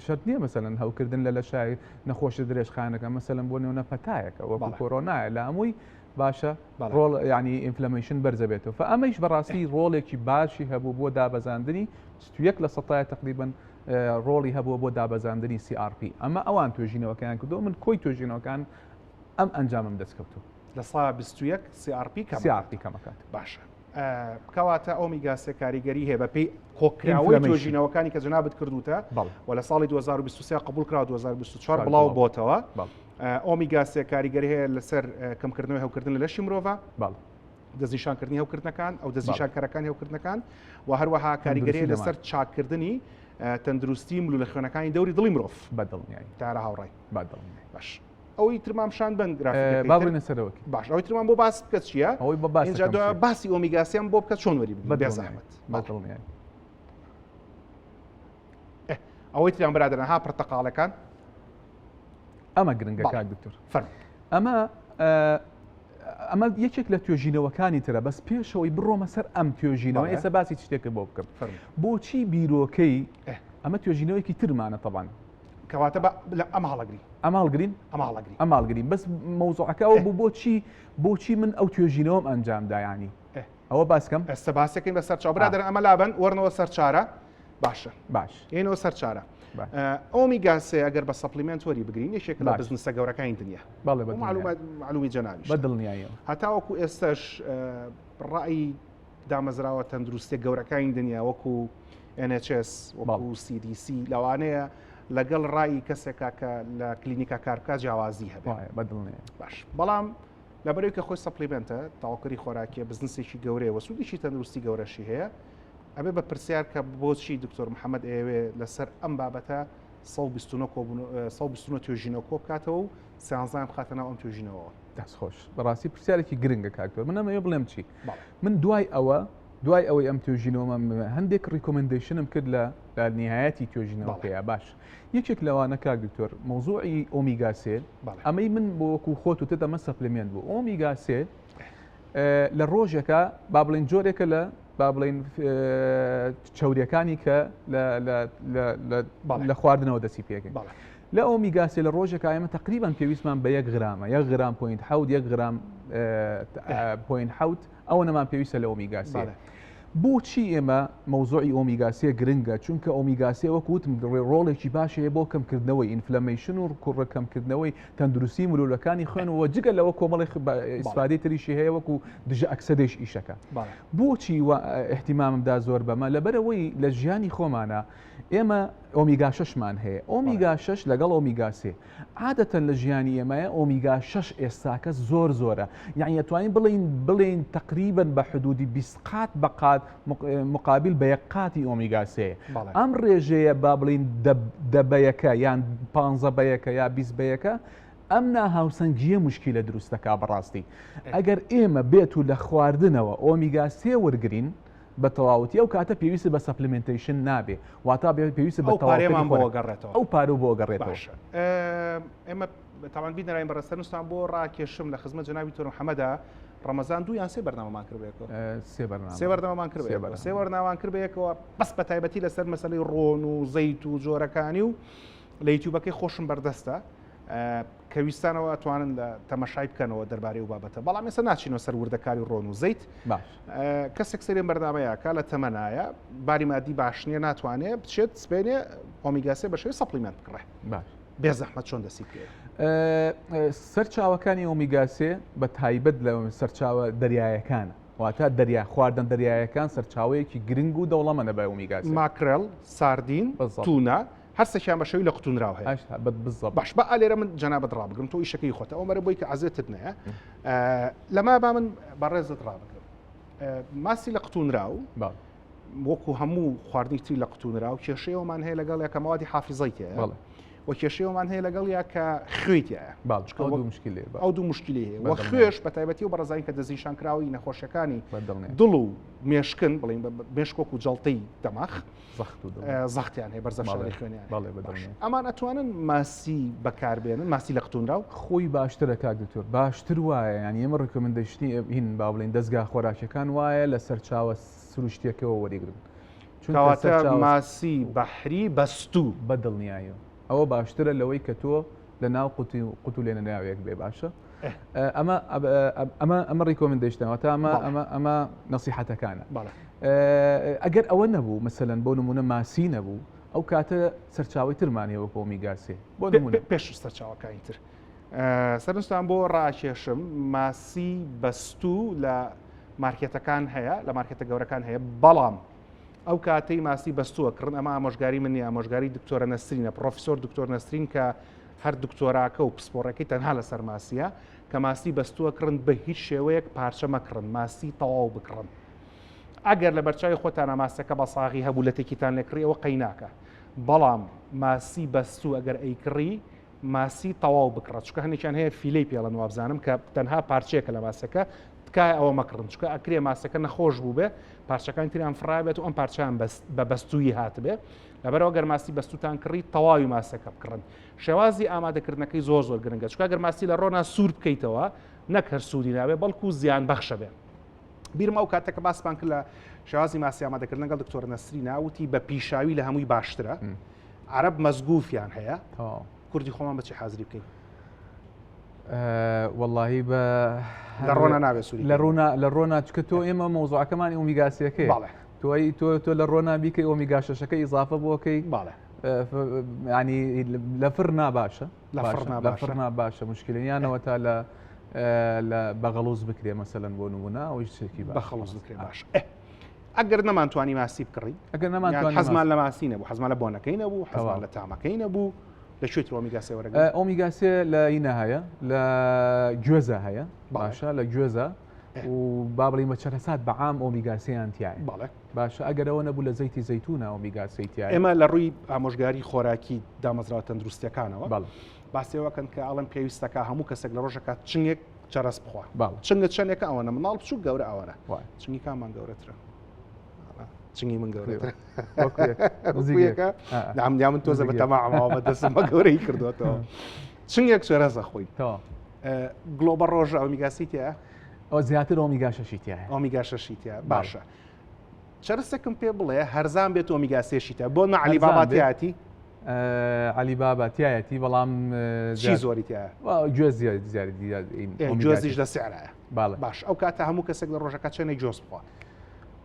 شەرت نییە مەسەلەن هەوکردن لە لەشای نەخۆشە درێژخایەنەکە مەسەلەن بۆ نێونە پەتایەکە وەکو کۆرۆنایە لە هەمووی باشە ڕۆڵ ینی inflammation بەرزە بێتەوە فە ئەمەیش بەڕاستی ڕۆڵێکی باشی هەبوو بۆ دابەزاندنی 21 لە سەتایە تقریبن ڕۆڵی هەبووە بۆ دابەزاندنی CRP ئەمە ئەوان توێژینەوەکەیان کردو من کۆی توێژینەوەکان ئەم ئەنجامم دەستکەوتو لە سا 21 CRP کەم CRP کەمەکات باشە کەواتە ئۆمیگا سێ کاریگەری هەیە بەپێی کۆکراوەی توێژینەوەکانی کە جەنابت کردوتە و لە ساڵی 2023 قبول کرا 2024 بڵاو بۆتەوە ئۆمیگا سێ کاریگەری هەیە لەسەر کەمکردنەوەی هەوکردن لە لەشی مرۆڤ دەستنیشانکردنی هەوکردنەکان ئەو دەستنیشانکەرەکانی هەوکردنەکان و هەروەها کاریگەری لەسەر چاککردنی تەندروستی ملولە خوێنەکانی دەوری دڵی مرۆڤ بەدڵنیایی تارە هاوڕای بەدڵنیایی باش ئەوەی ترمان پیشان بن گرافیکەکەی با بڕۆینە سەرەوەکی باش ئەوەی ترمان بۆ باس بکە چییە ئەوەی بە باس اینجا دوای باسی ئۆمیگا سێم بۆ بکە چۆن وەری بگرین بێ زەحمەت بەدڵنیایی ئەوەی تریان برادەران ها پرتەقاڵەکان ئەمە گرنگە کاک دکتۆر فەرموو ئەمە. ئەمە یەکێک لە توێژینەوەکانی ترە بەس پێشەوەی بڕۆمە سەر ئەم توێژینەوە ئێستا باسی شتێکە بۆ بکەم بۆچی بیرۆکەی ئەمە توێژینەوەیەکی ترمانە تەبان کەواتە ئەم هەڵەگری ئەم هەڵگرین ئەم هەڵەگری ئەم هەڵگرین بەس مەوزوعەکە ئەوە بوو بۆچی بۆچی من ئەو توێژینەوەم ئەنجام دایانی ئەوە باسکەم ئێستا باسەکەین بە سەرچاو برادەر ئەمە لابەن وەرنەوە سەرچارە باشە باش ێنەوە سەرچارە ئۆمیگا سێ ئەگەر بە supplement وەری بگرین یەکێک لە بزنسە گەورەکانی دنیا بەڵێ معلومی جەنابی بە دڵنیاییەوە هەتاوەکو ئێستش ڕای دامەزراوە تەندروستیە گەورەکانی دنیا وەکو NHS وەکو CDC لەوانەیە لەگەڵ ڕای کەسێکا کە لە کلینیکا کارکە جیاوازی هەبێت بەدڵنیە باش بەڵام لەبەرەوەی کە خۆی supplement ە تەواوکەری خۆراکیە بزنسێکی گەورەیە و سوودێکی تەندروستی گەورەشی هەیە ئەبێ بە پرسیار کە بۆچی دکتۆر محەممەد ئەیەوێ لەسەر ئەم بابەتە 129 توێژینەوە کۆ بکاتەوە و سیانزان بخاتە ناو ئەم توێژینەوەوە. دەست خۆش بەڕاستی پرسیارێکی گرنگە کاک دکتۆر من ئەمەوێ بڵێم چی من دوای ئەوە دوای ئەوەی ئەم توێژینەوەمە هەندێک recommendation م کرد لە لە نیهایەتی توێژینەوەکەیە باش یەکێک لەوانە کاک دکتۆر مەوزوعی ئۆمیگا سێ ئەمەی من بۆ وەکو خۆت وتت ئەمە supplement بوو ئۆمیگا سێ لە ڕۆژێکە با بڵین جۆرێکە لە با بڵین چوریەکانی کە لە خواردنەوە دەستی پێکەین لە ئۆمیگا سێ لە ڕۆژێکا ئێمە تقریبان پێویستمان بە یەک غرامە یەک غرام point حەوت یەک غرام point حەوت ئەوە نەمان پێویستە لە ئۆمیگا سێ بۆچی ئێمە مەوزوعی ئۆمیگا سێ گرنگە چونکە ئۆمیگا سێ وەک وتم ڕۆڵێکی باش هەیە بۆ کەمکردنەوەی inflammation و کوڕە کەمکردنەوەی تەندروستی ملولەکانی خوێن و جگە لەوە کۆمەڵی ئیسفادەی تریشی هەیە وەکو دژە ئەکسەدەیش ئیشەکە بۆچی ئیهتیمامم دا زۆر بەمە لەبەرەوەی لە ژیانی خۆمانە ئێمە ئۆمیگا شەشمان هەیە ئۆمیگا شەش لەگەڵ ئۆمیگا سێ عادەتەن لە ژیانی ئێمەیە ئۆمیگا شەش ئێستاکە زۆر زۆرە یعنی ئەتوانین بڵین بڵین تقریبا بە حدودی 20 قات بە قات مقابل بە یەک قاتی ئۆمیگا سێ ئەم ڕێژەیە با بڵین دە بە یەکە یان پ بە یەکە یا 20 بە یەکە ئەم ناهاوسەنگیە مشکلە دروست دەکا بەڕاستی ئەگەر ئێمە بێت و لە خواردنەوە ئۆمیگا سێ وەرگین بە تەواوەتی ئەو کاتە پێویست بە supplementation نابێ واتا پێویست بە پارێمان بۆ گەڕێتەوە ئەو پارە بۆ گەڕێتەوە ئێمە تاوان بینەرانی بەڕێز سەرنجتان بۆ ڕاکێشم لە خزمەت جەنابی تۆر محەممەدا ڕەمەزان دوو یان سێ بەرنامەمان کرد بەیەکەوە سێ بەرنامە سێ بەرنامەمان کرد بەیەکەوە سێ بەرنامەمان کرد بەیەکەوە بەس بە تایبەتی لەسەر مەسەلەی ڕۆن و زەیت و جۆرەکانی و لە یوتیوبەکەی خۆشم بەردەستە کە ویستانەوە ئەتوانن لە تەمەشای بکەنەوە دەربارەی و بابەتە بەڵام ئێستا ناچینەوە سەر وردەکاری ڕۆن و زەیت کەسێک سەرێن بەرنمەیەکە لە تەمەنایە باری مادی باش نییە ناتوانێت بچێت سپێنێ ئۆمیگا سێ بە شێوەی supplement بکڕێ بێزەحمەت چۆن دەسی پێ سەرچاوەکانی ئۆمیگا سێ بە تایبەت لە سەرچاوە دەریایەکانە واتە دەریا خواردن دەریایەکان سەرچاوەیەکی گرنگ و دەوڵەمەنە بە ئۆمیگا سێ mackerel ساردین تونە هەرسێکیان بە شێوی لە قوتونراو هەیە بالضبط باش بە ئالێرە من جەنابت ڕابگرم تۆ ئیشەکەی خۆتە ئەو مەرە بۆی کە عەزێتت نەیە لەما با من بەڕێزت ڕابگرم ماسی لە قوتونراو وەکو هەموو خواردنی تری لە قوتونراو کێشەیەوەمان هەیە لەگەڵ یەکە مەوادی حافیزەی تێیە و کێشەیەوەمان هەیە لەگەڵ یا کە خوێی تایە ئەو دوو مشکلی هەیە وە خوێش بە تایبەتی و بەڕزانین کە دەستنیشان کراوی نەخۆشیەکانی دڵ و مێشکن بڵین مێشک وەکو جەڵتەی دەماخ زەختیان هەیە بەرزە فشاری خوێنیان ئەمان ئەتوانن ماسی بەکاربێنن ماسی لە قوتونراو خۆی باشترە کاک دکتۆر باشتر وایە یانی ئێمە recommendation ی هین با بڵێین دەزگا خۆراکیەکان وایە لە سەرچاوە سروشتیەکەوە وەریگرن چونکە ماسی بەحری بەستوو بە دڵنیایەوە ئەوە باشترە لەوەی کە تۆ لە ناو قوتی قوتو لێنە ناوێک بێ باشە ئەمە ئەمە ئەمە recommendation ەوە تا ئەمە ئەمە ئەمە نەسیحەتەکانە ئەگەر ئەوە نەبوو مەسەلەن بۆ نمونە ماسی نەبوو ئەو کاتە سەرچاوی ترمان هەیە وەکو ئۆمیگا سێ بۆ نمونە پێش سەرچاوەکانی تر سەرنجتان بۆ ڕاکێشم ماسی بەستوو لە مارکێتەکان هەیە لە مارکێتە گەورەکان هەیە بەڵام ئەو کاتەی ماسی بەستووە کڕن ئەمە ئامۆژگاری من نیە ئامۆژگاری دکتۆرە نەسرینە پرۆفیسۆر دکتۆر نەسرین کە هەر دکتۆراکە و پسپۆڕەکەی تەنها لەسەر ماسیە کە ماسی بەستووە کڕن بە هیچ شێوەیەک پارچە مەکڕن ماسی تەواو بکڕن ئەگەر لە بەرچاوی خۆتانە ماسەکە بە ساغی هەبوو لەتێکیتان لێکڕی ئەوە قەیناکە بەڵام ماسی بەستوو ئەگەر ئەیکڕی ماسی تەواو بکڕە چونکە هەندێکیان هەیە فیلەی پێڵن وابزانم کە تەنها پارچەیەکە لە ماسەکە تکایە ئەوە مەکڕن چونکە ئەکرێ ماسەکە نەخۆش بوو بێ پارچەکانی تریان فڕابێت و ئەم پارچیان بە بەستووی هاتبێ لەبەرەوە گەر ماسی بەستوتان کڕی تەواوی ماسەکە بکڕن شێوازی ئامادەکردنەکەی زۆر زۆر گرنگە چونکە گەر ماسی لە ڕۆنا سوور بکەیتەوە نەک هەر سوودی نابێ بەڵکو زیان بەخشە بێ. بیرم ئەو کاتە کە باسمان کرد لە شێوازی ماسی ئامادەکردن لەگەڵ دکتۆر نەسرینا وتی بە پیشاوی لە هەمووی باشترە عەرەب مەزگوفیان هەیە کوردی خۆمان بەچی حازری بکەین واللهی بە لە ڕۆنا ناوێ سووری لە ڕۆنا لە ڕۆنا چکە تۆ ئێمە مۆزوعەکەمانی ئۆمیگاسیەکەی باڵێ تۆی تۆ تۆ لە ڕۆنا بیکەی ئۆمیگا شەشەکە ئیزافە بۆکەی باڵێ ینی لە فڕنا باشە لە فڕنا لە فڕنا باشە مشکلەیانەوە تا لە لە بەغەڵوز بکرێ مەسەلەن بۆ نمونە ئەوەی شتێکی بە خەڵوز بکرێ باش ئەگەر نەمانتوانی ماسی بکڕین ئەگەر نەمانتوانی حەزمان لە ماسی نەبوو حەزمان لە بۆنەکەی نەبوو حەزمان لە تامەکەی نەبوو لە کوێ تر ئۆمیگا سێ وەرەگرین ئۆمیگا سێ لە ئینە هەیە لە گوێزە هەیە باشە لە گوێزە و با بڵێین بە چەرەسات بە عام ئۆمیگا سێیان تایە بەڵێ باشە ئەگەر ئەوە نەبوو لە زەیتی زەیتونە ئۆمیگا سێی تایە ئێمە لە ڕووی ئامۆژگاری خۆراکی دامەزراوە تەندروستیەکانەوە بەڵێ باسی ئەوە کەن کە ئەڵێن پێویستەکە هەموو کەسێک لە ڕۆژەکە چنگێک چەرەس بخوا بەڵێ چنگە چەندێکە ئەوەنە منداڵ بچوک گەورە ئەوەنە وایە. چنگی کامان گەورەترە چنگی من گەورەترە وەکو یەک. نزیک یەک. وەکو یەکە ئا، ئا. نعم یا من تۆزە بە نزیک یەک. تەماعمەوە بە دەستم بە گەورەی کردووەتەوە چنگێک چەرەسە خۆی تەواو. گڵۆبە ڕۆژە ئۆمیگا سی تایە ئەوە زیاتر ئۆمیگا شەشی تایە ئۆمیگا شەشی تایە باشە چەرسێکم پێ بڵێ هەرزان بێت ئۆمیگا سێشی تایە بۆ نە عەلی بابا تیاتی عەلی بابا تایەتی بەڵام چی زۆری تایە گوێز زیاری گوێزیش لە سعرایە باش ئەو کاتە هەموو کەسێک لە ڕۆژەکە چەنێک گوێز بخوا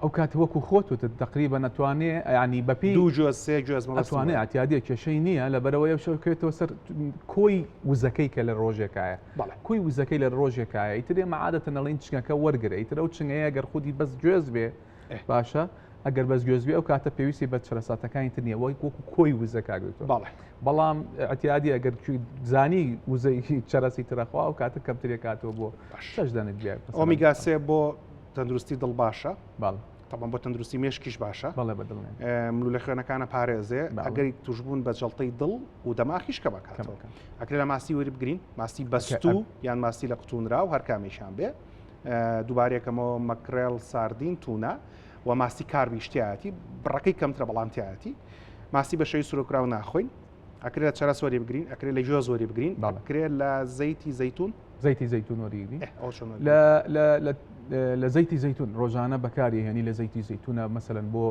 ئەو کات وەکو خۆت وتت تەقریبەن ئەتوانێ یانی بەپێی دوو جۆز سێ جۆز مەبەستم ئەتوانێ ئەتیادیە کێشەی نییە لەبەرەوەی ئەو شەو کەوێتەوە سەر کۆی وزەکەی کە لە ڕۆژێکایە بەڵێ کۆی وزەکەی لە ڕۆژێکایە ئیتر ئێمە عادەتەن ئەڵێین چنگەکە وەرگرە ئیتر ئەو چنگەیە گەر خودی بەس گوێز بێ باشە ئەگەر بەس گوێز بێ ئەو کاتە پێویستی بە چەرەساتەکانی تر نییە وەک وەکو کۆی وزە کاک دکتۆر بەڵێ بەڵام ئەتیادی ئەگەر زانی وزەی چەرەسی ترەخوا ئەو کاتە کەمترێ کاتەوە بۆ شەش دەنک بێ ئۆمیگا سێ بۆ تەندروستی دڵ باشە بەڵێ تەبعەن بۆ تەندروستی مێشکیش باشە بەڵێ بە دڵنیایی ملولە خوێنەکانە پارێزێ ئەگەری توشبوون بە جەڵتەی دڵ و دەماخیش کە بکاتەوە ئەکرێ لە ماسی وەری بگرین ماسی بەستوو یان ماسی لە قوتونرا و هەر کامێکیان بێ دووبارەکەمەوە mackerel ساردین تونە و ماسی کاربیش تیایەتی بڕەکەی کەمترە بەڵام تیایەتی ماسی بە شێوی سورۆکراو ناخۆین ئەکرێ لە چەرەس وەری بگرین ئەکرێ لە گوێز وەری بگرین ئەکرێ لە زەیتی زەیتون زەیتی زەیتون وەریگری لە زەیتی زەیتون ڕۆژانە بەکاری هێنی لە زەیتی زەیتونە مەسەلەن بۆ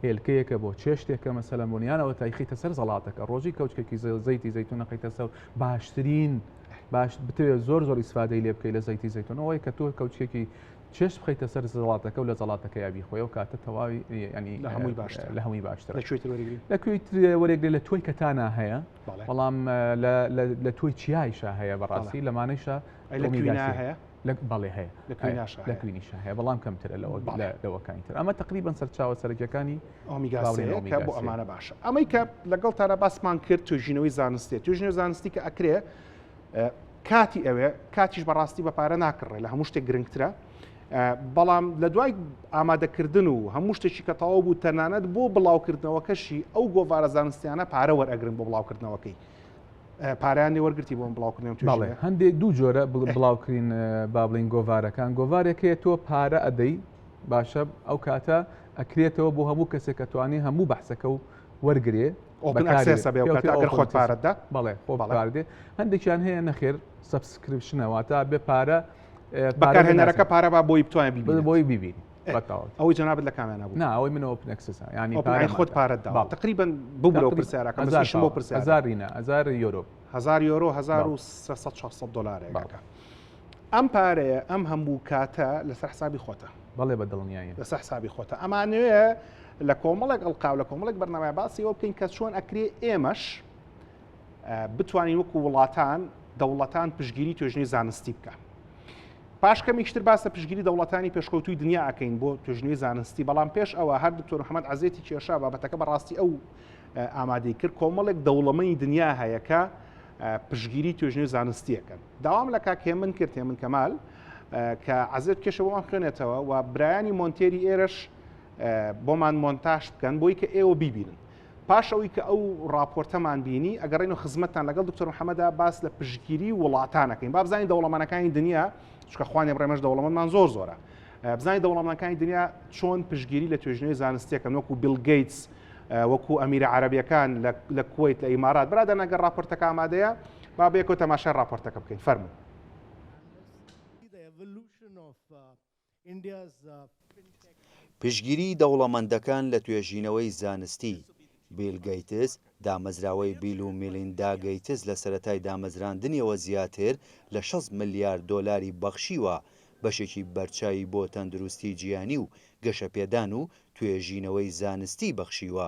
هێلکەیەکە بۆ چێشتێکە مەسەلەن بۆ نیانەوە تایخیتە سەر زەڵاتەکە ڕۆژی کەوچکێکی زەیتی زەیتونە قیتە سەر باشترین باش بتەوێت زۆر زۆر ئیسفادەی لێ بکەیت لە زەیتی زەیتونەوەی کە تۆ کەوچکێکی چێشت بخەیتە سەر زەڵاتەکە و لە زەڵاتەکە یا بیخۆی ئەو کاتە تەواوی ینی لە هەمووی باشتر لە هەمووی باشتر لە کوێی تر وەرەگری لە کوێی تر وەرەگرێ لە تۆی کەتانا هەیە بەڵام لە تۆی چیایشا هەیە بەڕاستی لەمانەیشا لە کوێنا هەیە بەڵێ هەیە لە کوێناشا لە کوێنیشا هەیە بەڵام کەمترە لەوە لەوەکانی تر ئەمە تقریبا سەرچاوە سەرەکیەکانی ئۆمیگا کە بۆ ئەمانە باشە ئەمەی کە لەگەڵ تارا باسمان کرد توێژینەوەی زانستێ توێژینەوە زانستی کە ئەکرێ کاتی ئەوێ کاتیش بەڕاستی بە پارە ناکڕێ لە هەموو شتێک گرنگترە بەڵام لە دوای ئامادەکردن و هەموو شتێکی کە تەواو بوو تەنانەت بۆ بڵاوکردنەوەکەشی ئەو گۆڤارە زانستیانە پارە وەرئەگرن بۆ بڵاوکردنەوەکەی پاریان لێ وەرگرتی بۆم بڵاوکردنەوە بەڵێ هەندێک دوو جۆرە بڵاوکرین با بڵین گۆڤارەکان گۆڤارێک هەیە تۆ پارە ئەدەی باشە ئەو کاتە ئەکرێتەوە بۆ هەموو کەسێک کە توانی هەموو بەحسەکە و وەرگێ open access ە بێ ئەو کاتە ئەگەر خۆت پارەت دا بەڵێ خۆ پارە دێ هەندێکیان هەیە نەخێر subscription ە واتە بێ پارە بەکارهێنەرەکە پارە با بۆی بتوانێت بیبینێت بۆی بیبینی ئەوەی جەنابت لە کامیانە بوو نا ئەوەی من open access ە ینی پارە خۆت پارەت دا تقریبا ببورە و پرسیارەکەم بەس ئیشم بۆ پرسیار هەزار رینا هەزار یۆرۆ هەزار یۆرۆ 1300 400 دلارێک ئەم پارەیە ئەم هەموو کاتە لەسەر حسابی خۆتە بەڵێ بە دڵنیایی لەسەر حسابی خۆتە ئەمانەوێ لە کۆمەڵێک ئەڵقاو لە کۆمەڵێک بەرنامە باسی ئەوە بکەین کە چۆن ئەکرێ ئێمەش بتوانین وەکو وڵاتان دەوڵەتان پشگیری توێژنی زانستی بکە پاش کەمێکتر باس لە پشگیری دەوڵەتانی پێشکەوتوی دنیا ئەکەین بۆ توێژنەوەی زانستی بەڵام پێش ئەوە هەر دکتۆر محەممەد عزێتی کێشا بابەتەکە بەڕاستی ئەو ئامادەی کرد کۆمەڵێک دەوڵەمەنی دنیا هەیە کە پشگیری توێژنەوەی زانستیەکەن داوام لە کاک هێمن کرد هێمن کەمال کە عزێت کێشە بۆمان خوێنێتەوە و برایانی مۆنتێری ئێرەش بۆمان مۆنتاژ بکەن بۆی کە ئێوە بیبینن پاش ئەوەی کە ئەو ڕاپۆرتەمان بینی ئەگەڕێین و خزمەتتان لەگەڵ دکتۆر محەممەدا باس لە پشتگیری وڵاتان ئەکەین با بزانین دەوڵەمەنەکانی دنیا چونکە خوانێ بڕێمەش دەوڵەمەندمان زۆر زۆرە بزانین دەوڵەمەنەکانی دنیا چۆن پشتگیری لە توێژینەوەی زانستیەکەن وەکو بیل گەیتس وەکو ئەمیرە عەرەبیەکان لە کوەیت لە ئیمارات برادەران ئەگەر ڕاپۆرتەکە ئامادەیە با بەیەکەوە تەماشای ڕاپۆرتەکە بکەین فەرموو. پشتگیریی دەوڵەمەندەکان لە توێژینەوەی زانستی، بیل گەیتس، دامەزراوەی بیل و میلیندا گەیتس لە سەرەتای دامەزراندنیەوە زیاتر لە 60 ملیار دۆلاری بەخشیوە، بەشێکی بەرچاوی بۆ تەندروستی جیهانی و گەشەپێدان و توێژینەوەی زانستی بەخشیوە.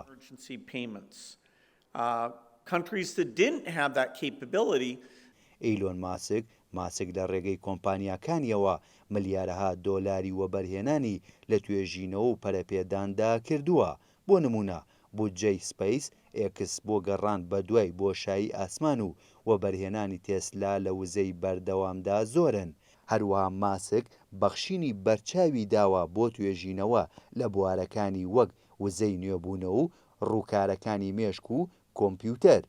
ئیلۆن ماسک، ماسک لە ڕێگەی کۆمپانیاکانیەوە ملیارەها دۆلاری وەبەرهێنانی لە توێژینەوە و پەرەپێداندا کردووە، بۆ نموونە بودجەی سپەیس ئێکس بۆ گەڕان بەدوای بۆشایی ئاسمان و وەبەرهێنانی تێسلا لە وزەی بەردەوامدا زۆرن. هەروەها ماسک بەخشینی بەرچاوی داوە بۆ توێژینەوە لە بوارەکانی وەک وزەی نوێبوونەوە و ڕووکارەکانی مێشک و کۆمپیوتەر.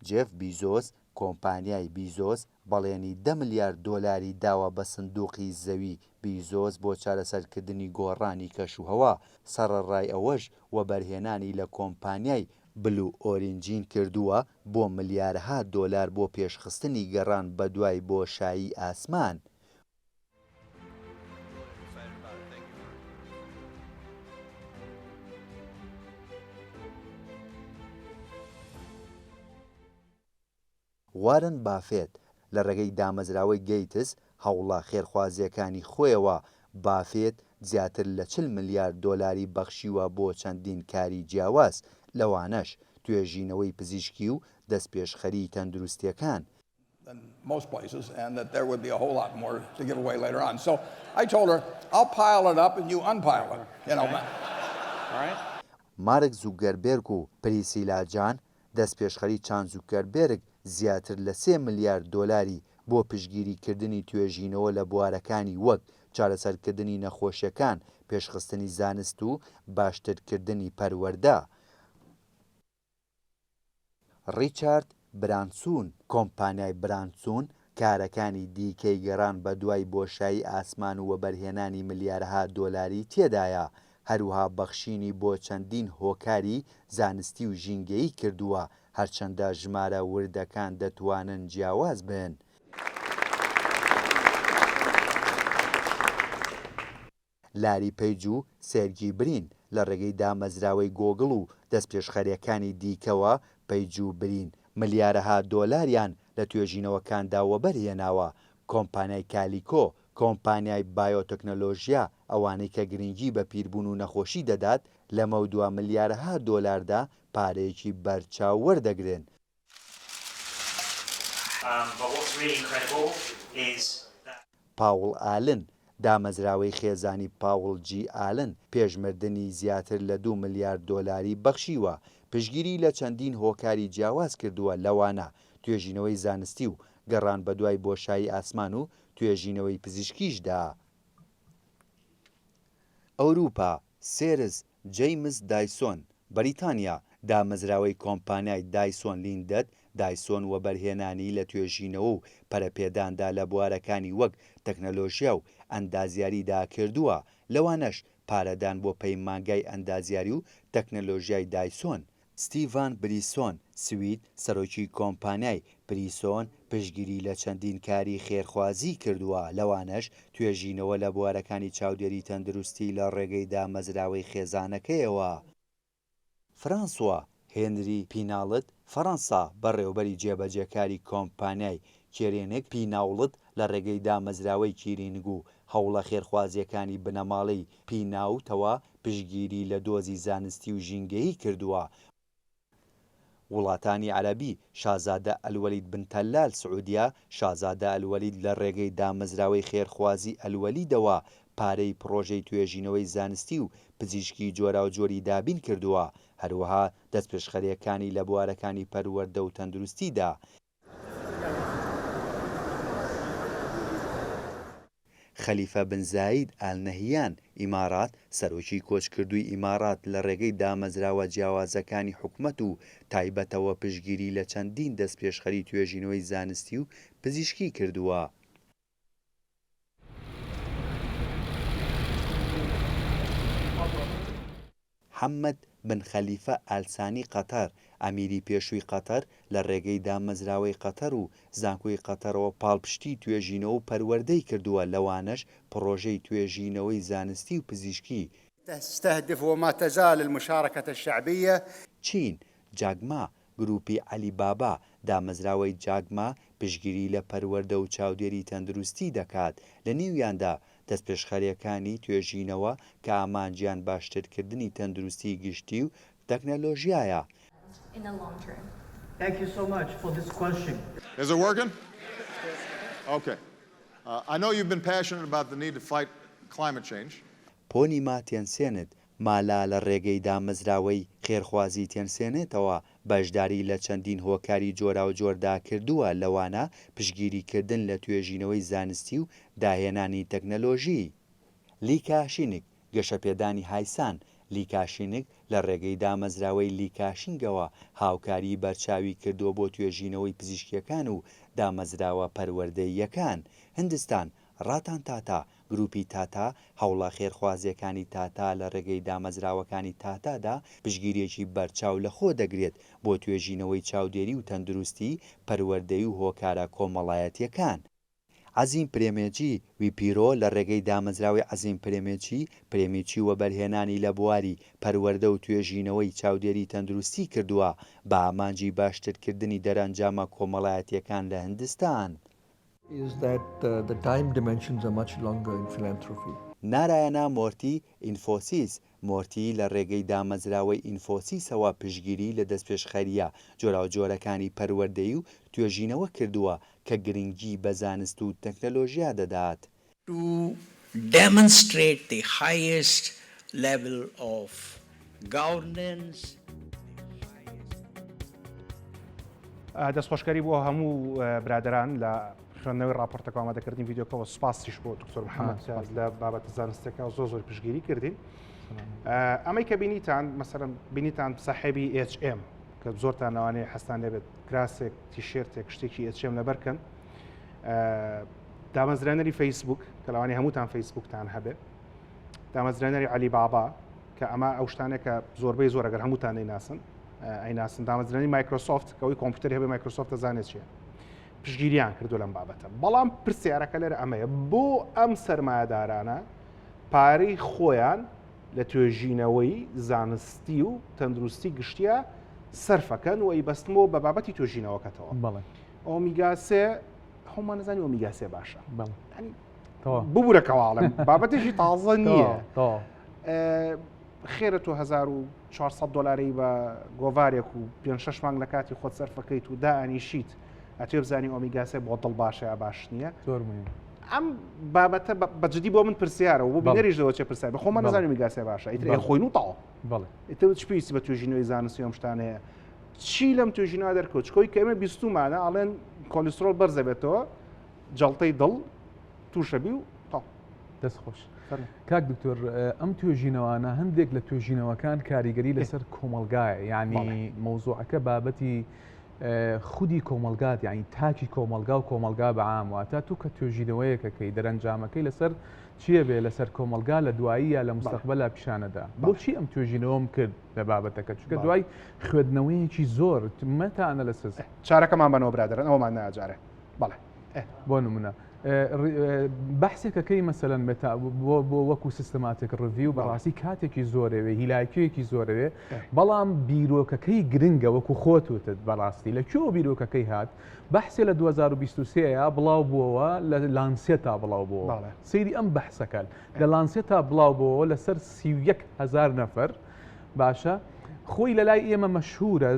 جێف بیزۆس، کۆمپانیای بیزۆس بەڵێنی دە ملیار دۆلاری داوە بە سندوقی زەوی بیزۆس بۆ چارەسەرکردنی گۆڕانی کەشوهەوا، سەڕەڕای ئەوەش وەبەرهێنانی لە کۆمپانیای بلو ئۆرینجین کردووە بۆ ملیارەها دۆلار بۆ پێشخستنی گەڕان بەدوای بۆشایی ئاسمان. وارن بافێت لە ڕێگەی دامەزراوەی گەیتس هەوڵە خێرخوازییەکانی خۆیەوە، بافێت زیاتر لە 40 ملیار دۆلاری بەخشیوە بۆ چەندین کاری جیاواز، لەوانەش توێژینەوەی پزیشکی و دەستپێشخەریی تەندروستییەکان. than most places and that there would be a whole lot more to give away later on. So I told her, I'll pile it up and you unpile it. You know. All right. مارک زوکگەربێرگ و پریسیلا جان، دەستپێشخەری چان زوکەربێرگ زیاتر لە سێ ملیار دۆلاری بۆ پشتگیریکردنی توێژینەوە لە بوارەکانی وەک چارەسەرکردنی نەخۆشیەکان، پێشخستنی زانست و باشترکردنی پەروەردە. ڕیچارد برانسون، کۆمپانیای برانسون کارەکانی دیکەی گەڕان بەدوای بۆشایی ئاسمان و وەبەرهێنانی ملیارەها دۆلاری تێدایە، هەروەها بەخشینی بۆ چەندین هۆکاری زانستی و ژینگەیی کردووە، هەرچەندە ژمارە وردەکان دەتوانن جیاواز بن. لاری پەیج و سێرگی برین لە ڕێگەی دامەزراوەی گۆگڵ و دەستپێشخەرییەکانی دیکەوە پەیج و برین ملیارەها دۆلاریان لە توێژینەوەکاندا وەبەرهێناوە، کۆمپانیای کالیکۆ، کۆمپانیای بایۆتەکنەلۆژیا ئەوانەی کە گرنگی بە پیربوون و نەخۆشی دەدات، لەمەودوا ملیارەها دۆلاردا پارەیەکی بەرچاو وەردەگرن. پاوڵ ئالن، دامەزراوەی خێزانی پاوڵ جی ئالن پێش مردنی زیاتر لە دوو ملیار دۆلاری بەخشیوە، پشتگیری لە چەندین هۆکاری جیاواز کردووە لەوانە توێژینەوەی زانستی و گەڕان بەدوای بۆشایی ئاسمان و توێژینەوەی پزیشکیشدا. ئەوروپا، سێرز جەیمس دایسۆن، بەریتانیا، دامەزراوەی کۆمپانیای دایسۆن لیندەد دایسۆن وەبەرهێنانی لە توێژینەوە و پەرەپێداندا لە بوارەکانی وەک تەکنەلۆژیا و ئەندازیاریدا کردووە، لەوانەش پارەدان بۆ پەیمانگای ئەندازیاری و تەکنەلۆژیای دایسۆن. ستیڤان بریسۆن، سوید، سەرۆکی کۆمپانیای، بریسۆن، پشتگیری لە چەندین کاری خێرخوازی کردووە، لەوانەش توێژینەوە لە بوارەکانی چاودێری تەندروستی لە ڕێگەی دامەزراوەی خێزانەکەیەوە. فرانسوا هێنری پیناڵت، فەڕەنسا، بەڕێوەبەری جێبەجێکاری کۆمپانیای کێرینگ پیناوڵت لە ڕێگەی دامەزراوەی کیرینگ و هەوڵە خێرخوازییەکانی بنەماڵەی پیناوتەوە پشتگیری لە دۆزی زانستی و ژینگەیی کردووە. وڵاتانی عەرەبی، شازادە ئەلوەلید بن تەلال سعودیە، شازادە ئەلوەلید لە ڕێگەی دامەزراوەی خێرخوازی ئەلوەلیدەوە پارەی پڕۆژەی توێژینەوەی زانستی و پزیشکی جۆراوجۆری دابین کردووە، هەروەها دەستپێشخەرییەکانی لە بوارەکانی پەروەردە و تەندروستیدا. خەلیفە بن زاید ئال نەهیان، ئیمارات، سەرۆکی کۆچکردووی ئیمارات لە ڕێگەی دامەزراوە جیاوازەکانی حکومەت و تایبەتەوە پشتگیری لە چەندین دەستپێشخەری توێژینەوەی زانستی و پزیشکی کردووە. محەممەد بن خەلیفە ئال سانی قەتەر، ئەمیری پێشووی قەتەر لە ڕێگەی دامەزراوەی قەتەر و زانکۆی قەتەرەوە پاڵپشتیی توێژینەوە و پەروەردەی کردووە، لەوانەش پڕۆژەی توێژینەوەی زانستی و پزیشکی. تستهدف وما تزال المشارکة الشعبیە. چین، جاک ما، گروپی عەلی بابا، دامەزراوەی جاک ما پشتگیری لە پەروەردە و چاودێری تەندروستی دەکات، لە نێویاندا دەستپێشخەرییەکانی توێژینەوە کە ئامانجیان باشترکردنی تەندروستی گشتی و تەکنەلۆژیایە. in the long term. Thank you so much for this question. Is it working? Okay. Uh, I know you've been passionate about the need to fight climate change. پۆنیما تێنسێنت مالا لە ڕێگەی دامەزراوەی خێرخوازی تێنسێنتەوە بەشداری لە چەندین هۆکاری جۆراوجۆردا کردووە لەوانە پشتگیریکردن لە توێژینەوەی زانستی و داهێنانی تەکنەلۆژی. لی کاشینگ، گەشەپێدانی هایسان، لی کاشینگ لە ڕێگەی دامەزراوەی لی کاشینگەوە هاوکاریی بەرچاوی کردووە بۆ توێژینەوەی پزیشکییەکان و دامەزراوە پەروەردەییەکان. هندستان، ڕاتان تاتا، گروپی تاتا، هەوڵە خێرخوازییەکانی تاتا لە ڕێگەی دامەزراوەکانی تاتادا پشتگیرییەکی بەرچاو لەخۆ دەگرێت بۆ توێژینەوەی چاودێری و تەندروستی، پەروەردەیی و هۆکارە کۆمەڵایەتییەکان. عەزیم پرێمێجی، ویپیرۆ لە ڕێگەی دامەزراوەی عەزیم پرێمێچی، پرێمیچی وەبەرهێنانی لە بواری پەروەردە و توێژینەوەی چاودێری تەندروستی کردووە بە ئامانجی باشترکردنی دەرئەنجامە کۆمەڵایەتییەکان لە هندستان. Is that the time dimensions are much longer in philanthropy. نارایانا مۆرتی، ئینفۆسیس، مۆرتی لە ڕێگەی دامەزراوەی ئینفۆسیسەوە پشتگیری لە دەستپێشخەرییە جۆراوجۆرەکانی پەروەردەیی و توێژینەوە کردووە کە گرنگی بە زانست و تەکنەلۆژیا دەدات. To demonstrate the highest level of governance. دەستخۆشکەری بۆ هەموو برادەران لە خوێندنەوەی راپۆرتەکە ئامادەکردنی ڤیددیوکەوە سوپاسیش بۆ دکتۆر محەممەد لە بابەتە زانستەکە زۆر زۆر پشگیری کردین ئەمەی کە بینیتان مەسەرم بینیتان ساحێبی HM کە زۆرتان لەوانەیە حەستان لێبێت کراسێک تیشێرتێک شتێکی HM لەبەرکەن دامەزرێنەری فەیسبوک کە لەوانەیە هەمووتان فەیسبوکتان هەبێ دامەزرێنەری علی بابا کە ئەمە ئەو شتانێک کە زۆربەی زۆر ئەگەر هەمووتان نەیناسن ئەیناسن دامەزرێنی مایکرۆسۆفت کەەوەی کۆمپیوتەر هەبێ مایکرۆسۆفت دەزانێت چیە پشگیریان کردو لەم بابەتە بەڵام پرسیارەکە لێرە ئەمەیە بۆ ئەم سەرمایەدارانە پارەی خۆیان لە توێژینەوەی زانستی و تەندروستی گشتیە سەرفەکەن و ئەیبەستمەوە بە بابەتی توێژینەوەکەتەوە ئۆمیگا سێ خۆمان نەزانی ئۆمیگا سێ باشە ببوورە کەواڵم بابەتێکی تازە نییە خێرە تۆ 1400 دلاری بە گۆڤارێک و پێ شش مانگ لە کاتی خۆت سەرفەکەیت و دانیشیت ئەتوێ بزانی ئۆمیگا سێ بۆ دڵ باشە یا باش نییە زۆر مهم ئەم بابەتە بەجددی بۆ من پرسیارە و بۆ بینەریش لەوە چێ پرسیار بە خۆمان نەزانین ئۆمیگا سێ باشە ئیتر خۆین و تاو بەڵێ ئیتر چ پێویستی بە توێژینەوەی زانستی ئەم شتانەیە چی لەم توێژینەوە دەرکەوت چکۆی کە ئێمە بیستومانە ئەڵێن کۆلیسترۆڵ بەرزە بێتەوە جەڵتەی دڵ تووشەبی و تاو دەست خۆش کاک دکتۆر ئەم توێژینەوانە هەندێک لە توێژینەوەکان کاریگەری لەسەر کۆمەلگایە یعنی مەوزوعەکە بابەتی خودی کۆمەلگات یعنی تاکی کۆمەلگا و کۆمەلگا بەعام واتە تو کە توێژینەوەیەکەکەی دەرەنجامەکەی لەسەر چییە بێ لەسەر کۆمەلگا لە دواییە لە مستەقبەلا پیشانەدا بۆچی ئەم توێژینەوەم کرد لە بابەتەکە چونکە دوای خوێندنەوەیەکی زۆر مەتانە لە سز چارەکەمان بەنەوە برادەران ئەومان ناجارێ بەڵێ بۆ نمونە بەحسێکەکەی مەسەلەن مێتا بۆ بۆ وەکو systematic review بەڕاستی کاتێکی زۆرەوێ هیلاکیەکی زۆرەوێ بەڵام بیرۆکەکەی گرنگە وەکو خۆت وتت بەڕاستی لە کوێوە بیرۆکەکەی هات بەحسێ لە 2023 یا بڵاو بووەوە لە لانسێتا بڵاو بووەوە سەیری ئەم بەحسەکە لە لانسێتا بڵاو بووەوە لەسەر 31 هزار نەفەر باشە خۆی لەلای ئێمە مەشهورە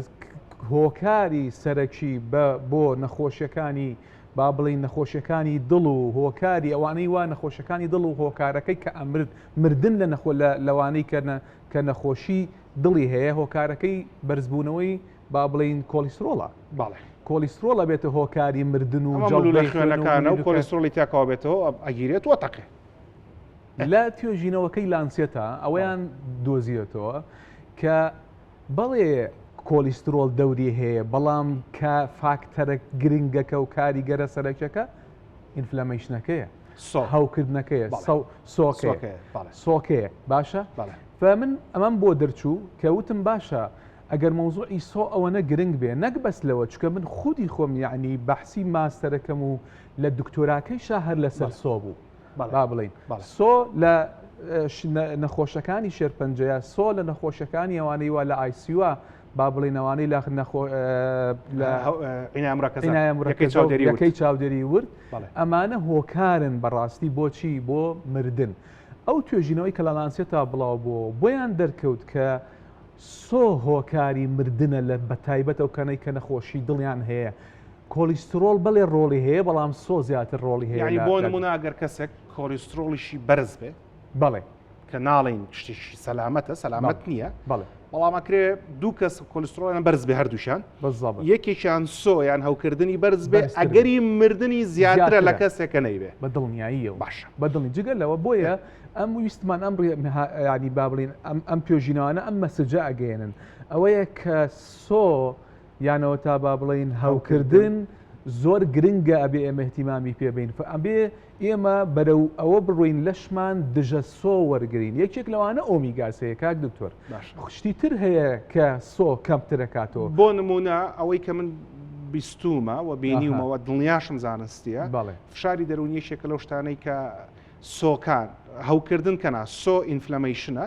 هۆکاری سەرەکی بە بۆ نەخۆشیەکانی با بڵێین نەخۆشیەکانی دڵ و هۆکاری ئەوانەی وا نەخۆشەکانی دڵ و هۆکارەکەی کە ئەمرد مردن لە نەخۆ لە لەوانەی کە کە نەخۆشی دڵی هەیە هۆکارەکەی بەرزبوونەوەی با بڵێین کۆلیسترۆڵە بەڵێ کۆلیسترۆڵ ئەبێتە هۆکاری مردن و ئەمە جەڵتەی ملوولە خوێن و خوێنەکانە و ملوولەکە کۆلیسترۆڵی تیاکەوە بێتەوە ئەگیرێت و ئەتەقێ. لە توێژینەوەکەی لانسێتا ئەوەیان دۆزیەتەوە کە بەڵێ کۆلیسترۆڵ دەوری هەیە، بەڵام کە فاکتەرە گرنگەکە و کاریگەرە سەرەکیەکە inflammation ەکەیە. هەوکردنەکەیە سۆکەیە سۆکەیە باشە فمن ئەمەم بۆ دەرچوو کە وتم باشە ئەگەر مەوزوعی سۆ ئەوەنە گرنگ بێ نەک بەس لەوە چکە من خودی خۆم یعنی بەحسی ماستەرەکەم و لە دکتۆراکەیشا هەر لەسەر سۆ بوو با بڵین سۆ لە نەخۆشەکانی شێرپەنجەیە سۆ لە نەخۆشەکانی ئەوانەی وا لە ICU ە با بڵێین ئەوانەی لە نەخۆ لە یەکەی چاودێری ورد ئەمانە هۆکارن بەڕاستی بۆچی بۆ مردن ئەو توێژینەوەی کە لە لانسێتا بڵاو بووەوە بۆیان دەرکەوت کە سۆ هۆکاری مردنە لە بەتایبەت ئەو کەنەی کە نەخۆشی دڵیان هەیە کۆلیسترۆڵ بەڵێ ڕۆڵی هەیە بەڵام سۆ زیاتر ڕۆڵی هەیە یعنی بۆ نمونە ئەگەر کەسێک کۆلیسترۆڵیشی بەرز بێ بەڵێ کە ناڵین شتێکی سەلامەتە سەلامەت نییە بەڵێ بەڵام ئەکرێ دوو کەس کۆلیسترۆڵیان بەرز بێ هەردووشیان یەکێکیان سۆ یان هەوکردنی بەرز بێ ئەگەری مردنی زیاترە لە کەسێک کە نەیبێ بە دڵنیاییەوە باشە بە دڵنی جگە لەوە بۆیە ئەم ویستمان ئەم ینی با بڵین ئەم ئەم توێژینەوانە ئەم message ە ئەگەیەنن ئەوەیە کە سۆ یانەوە تا با بڵین هەوکردن زۆر گرنگە ئەبێ ئێمە اهتیمامی پێ بین ئەبێ ئێمە بەرەو ئەوە بڕۆین لەشمان دژە سۆ وەرگرین یەکێک لەوانە ئۆمیگا سێیە کاک دکتۆر شتی تر هەیە کە سۆ کەمترەکاتەوە. بۆ نمونە ئەوەی کە من بیستومە و بینیومەوە دڵنیاشم زانستیە فشاری دەرونی یەکێکە لەو شتانەی کە سۆکان هەوکردن کەنا سۆ inflammation ە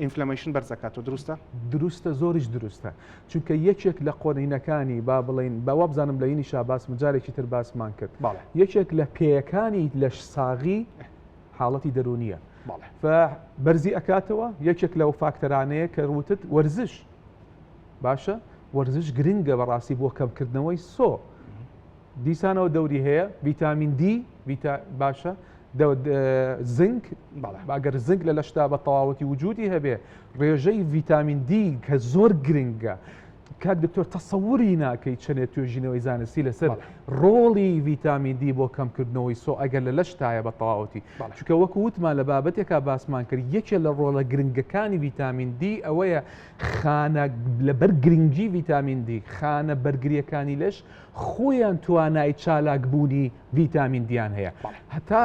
inflammation بەرزەکاتەوە دروستە؟ دروستە زۆریش دروستە چونکە یەکێک لە قۆنینەکانی با بڵێین با وابزانم لە ینیشا باسم جارێکی تر باسمان کرد یەکێک لە پێیەکانی لەش ساغی حاڵەتی دەرونیە بەرزی ئەکاتەوە یەکێک لەو فاکتەرانەیە کە وتت وەرزش باشە وەرزش گرنگە بەڕاستی بۆ کەمکردنەوەی سۆ دیسانەوە دەوری هەیە ڤیتامین دی ڤیتا باشە زنک ئەگەر زنک لە لەشدا بە تەواوەتی وجودی هەبێ ڕێژەی ڤیتامین دی کە زۆر گرنگە کاک دکتۆر تەسەوری ناکەی چەنێ توێژینەوەی زانستی لەسەر ڕۆڵی ڤیتامین دی بۆ کەمکردنەوەی سۆ ئەگەر لە لەشتایە بە تەواوەتی چونکە وەکو وتمان لە بابەتێکا باسمان کرد یەکێ لە ڕۆڵە گرنگەکانی ڤیتامین دی ئەوەیە خانە لەبەر گرنگی ڤیتامین دی خانە بەرگریەکانی لەش خۆیان توانای چالاک بوونی ڤیتامین دیان هەیە هەتا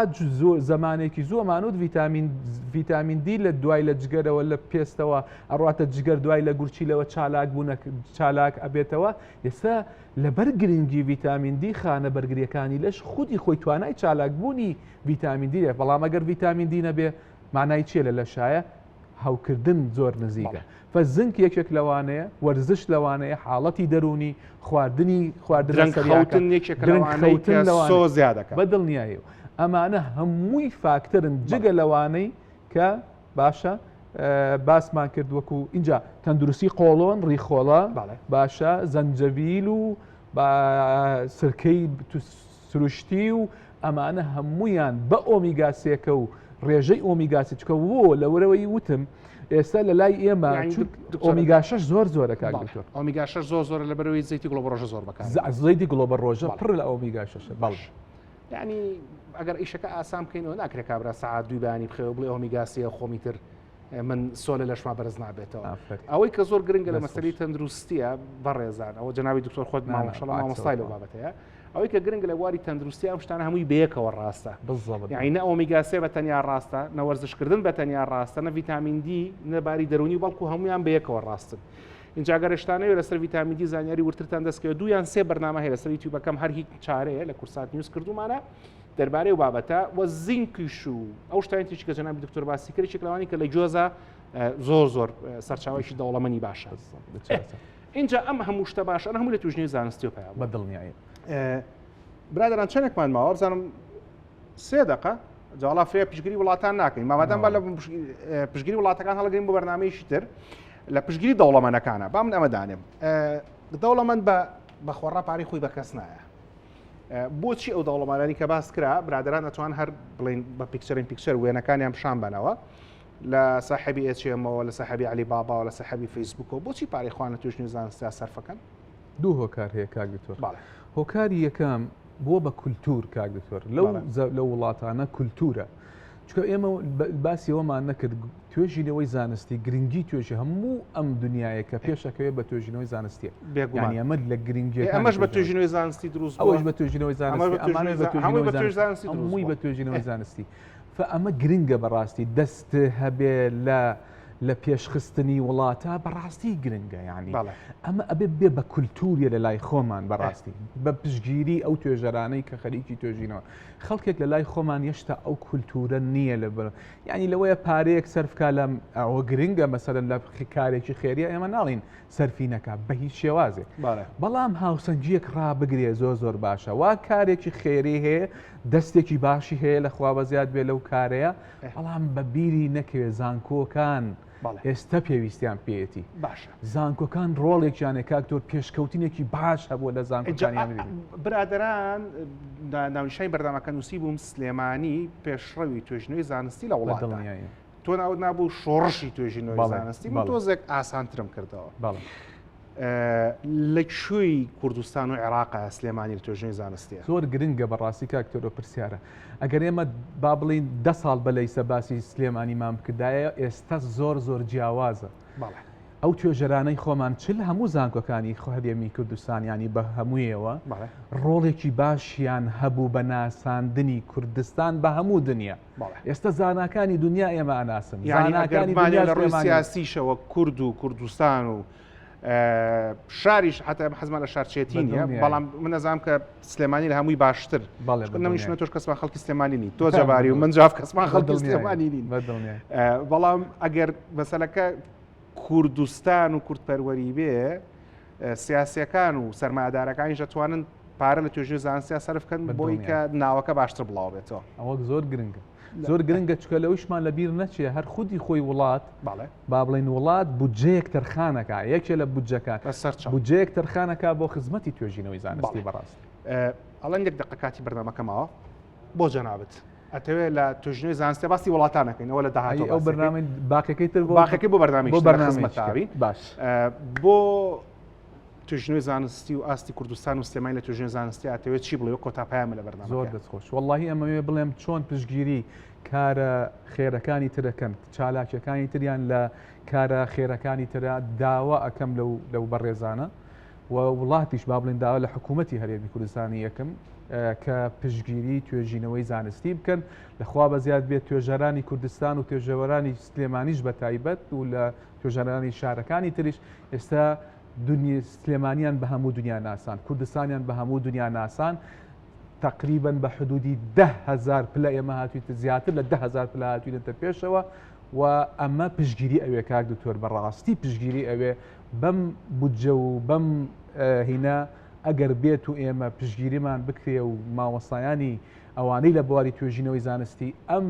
زمانێکی زوو ئەمانوت ڤیتامین ڤیتامین دی لە دوای لە جگەرەوە لە پێستەوە ئەڕاتە جگەر دوای لە گورچیلەوە چالاک بوونە چالاک ئەبێتەوە ئێستا لەبەر گرنگی ڤیتامین دی خانە بەرگریەکانی لەش خودی خۆی توانای چالاکبوونی ڤیتامین دی بەڵام ئەگەر ڤیتامین دی نەبێ مانای چیە لە لەشایە هەوکردن زۆر نزیکە فە زنک یەکێک لەوانەیە وەرزش لەوانەیە حاڵەتی دەروونی خواردنی خواردن درەنگ خەوتن یەکێکە لەوانەی کە سۆ زیاد دەکات بە دڵنیایی ئەمانە هەمووی فاکتەرن جگە لەوانەی کە باشە باسمان کرد وەکو اینجا تەندروستی قۆڵۆن ڕیخۆڵە باشە زەنجەبیل و سرکەی سروشتی و ئەمانە هەموویان بە ئۆمیگا سێکە و ڕێژەی ئۆمیگا سێ چکە وۆ لەوەرەوەی وتم ئێستا لە لای ئێمە ئۆمیگا شەش زۆر زۆرە کاک دکتۆر ئۆمیگا شەش زۆر زۆرە لە بەرەوەی زەیتی گوڵە ڕۆژە زۆر بەکار زەیتی گوڵە بە ڕۆژە پڕ لە ئۆمیگا شەشە بەڵێ یعنی ئەگەر ئیشەکە ئاسان بکەینەوە ناکرێت کابرا سەعات دووی بەیانی بخەوێ بڵێ ئۆمیگا سێ خۆمی تر من سۆ لە لەشما بەرز نابێتەوە ئەوەی کە زۆر گرنگە لە مەسەری تەندروستیە بەڕێزان ئەوە جەنابی دکتۆر خۆت مامۆستا مامۆستای لەو بابەتەیە ئەوەی کە گرنگ لە بواری تەندروستی ئەم شتانە هەمووی بەیەکەوە ڕاستە یعنی نە ئۆمیگا سێ بە تەنیا ڕاستە نە وەرزشکردن بە تەنیا ڕاستە نە ڤیتامین دی نە باری دەرونی بەڵکو هەمویان بەیەکەوە ڕاستن اینجا گەر شتانەوە لەسەر ڤیتامین دی زانیاری ورترتان دەستکەوێت دوو یان سێ بەرنامە هەیە لەسەر یوتیوبەکەم هەر هیچ چارەیە لە کورسات نیوز کردومانە دەربارەی ئەو بابەتە و زینکیش و ئەو شتانی تریش کە جەنابی دکتۆر باسی کرد یەکێک لەوانەی کە لە گۆزە زۆر زۆر سەرچاوەیەکی دەوڵەمەنی باشە اینجا ئەم هەموو شتە باشە هەموو لە توژنی زانستی و پیا بە دڵنیایی برادران چەندێکمان ماوە بزانم سێ دقە جاڵا فرێ پشگیری وڵاتان ناکەین مامادەم با لە پشگیری وڵاتەکان هەڵگرین بۆ بەرنمەیەکی تر لە پشگیری دەوڵەمەنەکانە با من ئەمە دانێم دەوڵەمەند بە بەخۆڕا پارەی خۆی بە کەس نایە بۆچی ئەو دەوڵەمەندانی کە باس کرا برادران ئەتوان هەر بڵین بە picture in picture وێنەکانیان پیشان بەنەوە لە ساحبی ئێچێمەوە لە ساحبی علی باباوە لە ساحبی فەیسبوکەوە بۆچی پارەی خوان لە توێژینەوەی زانستیا سەرفەکەن دوو هۆکار هەیە کاک دکتۆر هۆکاری یەکەم بووە بە کولتور کاک دکتۆر لەو لەو وڵاتانە کولتورە. چونکە ئێمە باسی ئەوەمان نەکرد توێژینەوەی زانستی گرنگی توێژی هەموو ئەم دنیاە کە پێشەکەوێ بە توێژینەوەی زانستیە بێگومان ئەمە لە گرنگی ئەمەش بە توێژینەوەی زانستی دروست ئەوەش بە توێژینەوەی زانستی ئەمانە بە توێژینەوەی زانستی هەمووی بە توێژینەوەی زانستی فئەمە گرنگە بەڕاستی دەست هەبێ لە لە پێشخستنی وڵاتە بەڕاستی گرنگە یعنی ئەمە ئەبێ بێ بە کولتوریە لە لای خۆمان بەڕاستی بە پشگیری ئەو توێژەرانەی کە خەریکی توێژینەوە خەڵکێک لە لای خۆمان یەشتا ئەو کولتورە نییە لە بە یعنی لەوەیە پارەیەک سەرفکا لەم ئەوە گرنگە مەسەرەن لە کارێکی خێریە ئێمە ناڵین سەرفی نەکا بە هیچ شێوازێک بەڵام هاوسەنگیەک ڕابگرێ زۆر زۆر باشە وا کارێکی خێری هەیە دەستێکی باشی هەیە لە خوا بەزیاد بێ لەو کارەیە بەڵام بە بیری نەکەوێ زانکۆکان ئێستا پێویستیان پێیەتی باشە زانکۆکان ڕۆڵێکیانە کاک تۆر پێشکەوتنێکی باش هەبووە لە زانکۆکانیان برادران ناونیشانی بەردامەکە نووسی بووم سلێمانی پێشڕەوی توێژنەوەی زانستی لە وڵات تۆ ناوت نابوو شۆڕشی توێژینەوەی زانستی من تۆزێک ئاسانترم کردەوە لە کوێی کوردستان و عێراق سلێمانی لە توێژینەوەی زانستیە؟ زۆر گرنگە بەڕاستی کاک تۆرۆ پرسیارە ئەگەر ئێمە با بڵین دە ساڵ بە لەیسە باسی سلێمانیمان بکردایە ئێستا زۆر زۆر جیاوازە ئەو توێژەرانەی خۆمان چ لە هەموو زانکۆکانی هەرێمی کوردستان ینی بە هەموویەوە ڕۆڵێکی باشیان هەبوو بە ناساندنی کوردستان بە هەموو دنیا ئێستا زاناکانی دنیا ئێمە ئەناسن زاناکانی دنیا لە ڕووی سیاسیشەوە کورد و کوردستان و شاریش حتا حەزمان لە شارچێتی نیە بەڵام من نەزانام کە سلێمانی لە هەمووی باشتر نەمیشمە تۆش کەسمان خەڵکی سلێمانی نی تۆ جەباری و من جاف کەسمان خەڵکی سلێمانی نین بەڵام ئەگەر مەسەلەکە کوردستان و کوردپەروەری بێ سیاسەکان و سەرمایەدارەکانیش دەتوانن پارە لە توێژی زانستیا سەرف بکەن بۆی کە ناوەکە باشتر بڵاو بێتەوە ئەوە زۆر گرنگە زۆر گرنگە چکە لەوەیشمان لە بیر نەچێ هەر خودی خۆی وڵات با بڵێن وڵات بودجەیەک تەرخانەکە یەکێ لە بودجەکان بودجەیەک تەرخانەکە بۆ خزمەتی توێژینەوەی زانستی بەڕاست ئەڵەن یەک دقە کاتی بەرنامەکە ماوە بۆ جەنابت ئەتەوێ لە توێژینەوەی زانستی باسی وڵاتان نەکەین ئەوە لە داهاتوو ئەو بەرنامەی باقیەکەی تر بۆ باقیەکەی بۆ بەرنامەی بۆ بەرنامەی باش بۆ توێژینەوەی زانستی و ئاستی کوردستان و سلێمانی لە توێژینەوەی زانستی ئەتەوێت چی بڵێ و کۆتا پەیامە لە بەرنامەکە؟ زۆر دەست خۆش وەڵاهی ئەمەوێ بڵێم چۆن پشتگیری کارە خێرەکانی ترەکەن چالاکیەکانی تریان لە کارە خێرەکانی ترە داوا ئەکەم لەو لەو بەڕێزانە و وڵاتیش با بڵێن داوا لە حکوومەتی هەرێمی کوردستانی یەکەم کە پشتگیری توێژینەوەی زانستی بکەن لەخوا بەزیاد بێت توێژەرانی کوردستان و توێژەوەرانی سلێمانیش بە تایبەت و لە توێژەرانی شارەکانی تریش ئێستا دنیا سلێمانیان بە هەموو دنیا ناسان کوردستانیان بە هەموو دنیا ناسان تقریبا بە حدودی دههزار پلە ئێمە هاتوویتە زیاتر لە دههزار پلە هاتوینەتە پێشەوە و ئەمە پشگیری ئەوێ کاک دکتۆر بەڕاستی پشگیری ئەوێ بەم بودجە و بەم هینە ئەگەر بێت و ئێمە پشگیریمان بکرێ و مامۆستایانی ئەوانەی لە بواری توێژینەوەی زانستی ئەم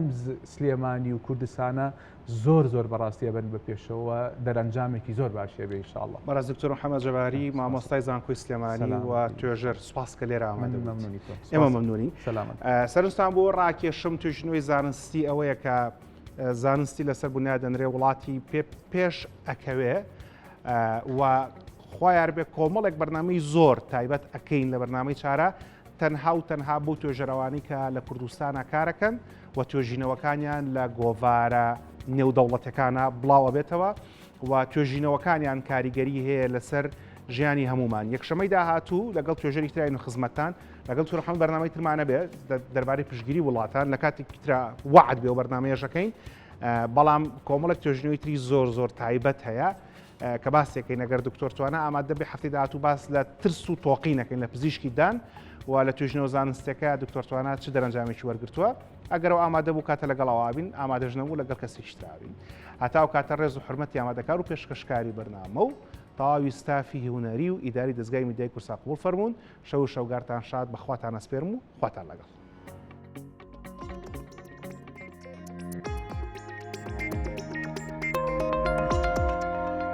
سلێمانی و کوردستانە زۆر زۆر بەڕاستی ئەبەن بە پێشەوە دەرەنجامێکی زۆر باشی ئەبێ ان شاء اللە. بەڕێز دکتۆر محەمەد جەباری مامۆستای زانکۆی سلێمانی و توێژەر سوپاس کە لێرە ئامادە بوویت. ئێمە مەمنونین. سەرنجتان بۆ ڕاکێشم توێژینەوەی زانستی ئەوەیە کە زانستی لەسەر بنیاد دەنرێ وڵاتی پێ پێش ئەکەوێ و خوایار بێ کۆمەڵێک بەرنامەی زۆر تایبەت ئەکەین لە بەرنامەی چارە تەنها و تەنها بۆ توێژەرەوانی کە لە کوردستانە کارەکەن و توێژینەوەکانیان لە گۆڤارە نێودەوڵەتەکانە بڵاو ئەبێتەوە و توێژینەوەکانیان کاریگەری هەیە لەسەر ژیانی هەمومان یەکشەمەی داهاتوو لەگەڵ توێژەری تراین و خزمەتتان لەگەڵ تورحەم بەرنامەی ترمانە بێت دەربارەی پشگیری وڵاتان لە کاتێکی ترا وعد بێ و بەرنامەیەشەکەین بەڵام کۆمەڵێک توێژینەوەی تری زۆر زۆر تایبەت هەیە کە باسێکەین ئەگەر دکتۆر توانا ئامادە بێ هەفتەی داهاتوو باس لە ترس و تۆقی نەکەین لە پزیشکی دان و لە توێژینەوە زانستەکە دکتۆر توانا چ دەرەنجامێکی وەرگتووە ئەگەرەوە ئامادە بوو کاتە لەگەڵ ئەوابین ئامادەش نەبوو لەگەڵ کەسێکی ترابین هەتا و کاتە ڕێز و حرمەتی ئامادەکار و پێشکەشکاری بەرنامە و تەواوی ستافی هونەری و ئیداری دەزگای میدیای کورسا قبوڵ فەرموون شەو و شەوگارتان شاد بەخواتان ئەسپێرم و خواتان لەگەڵ.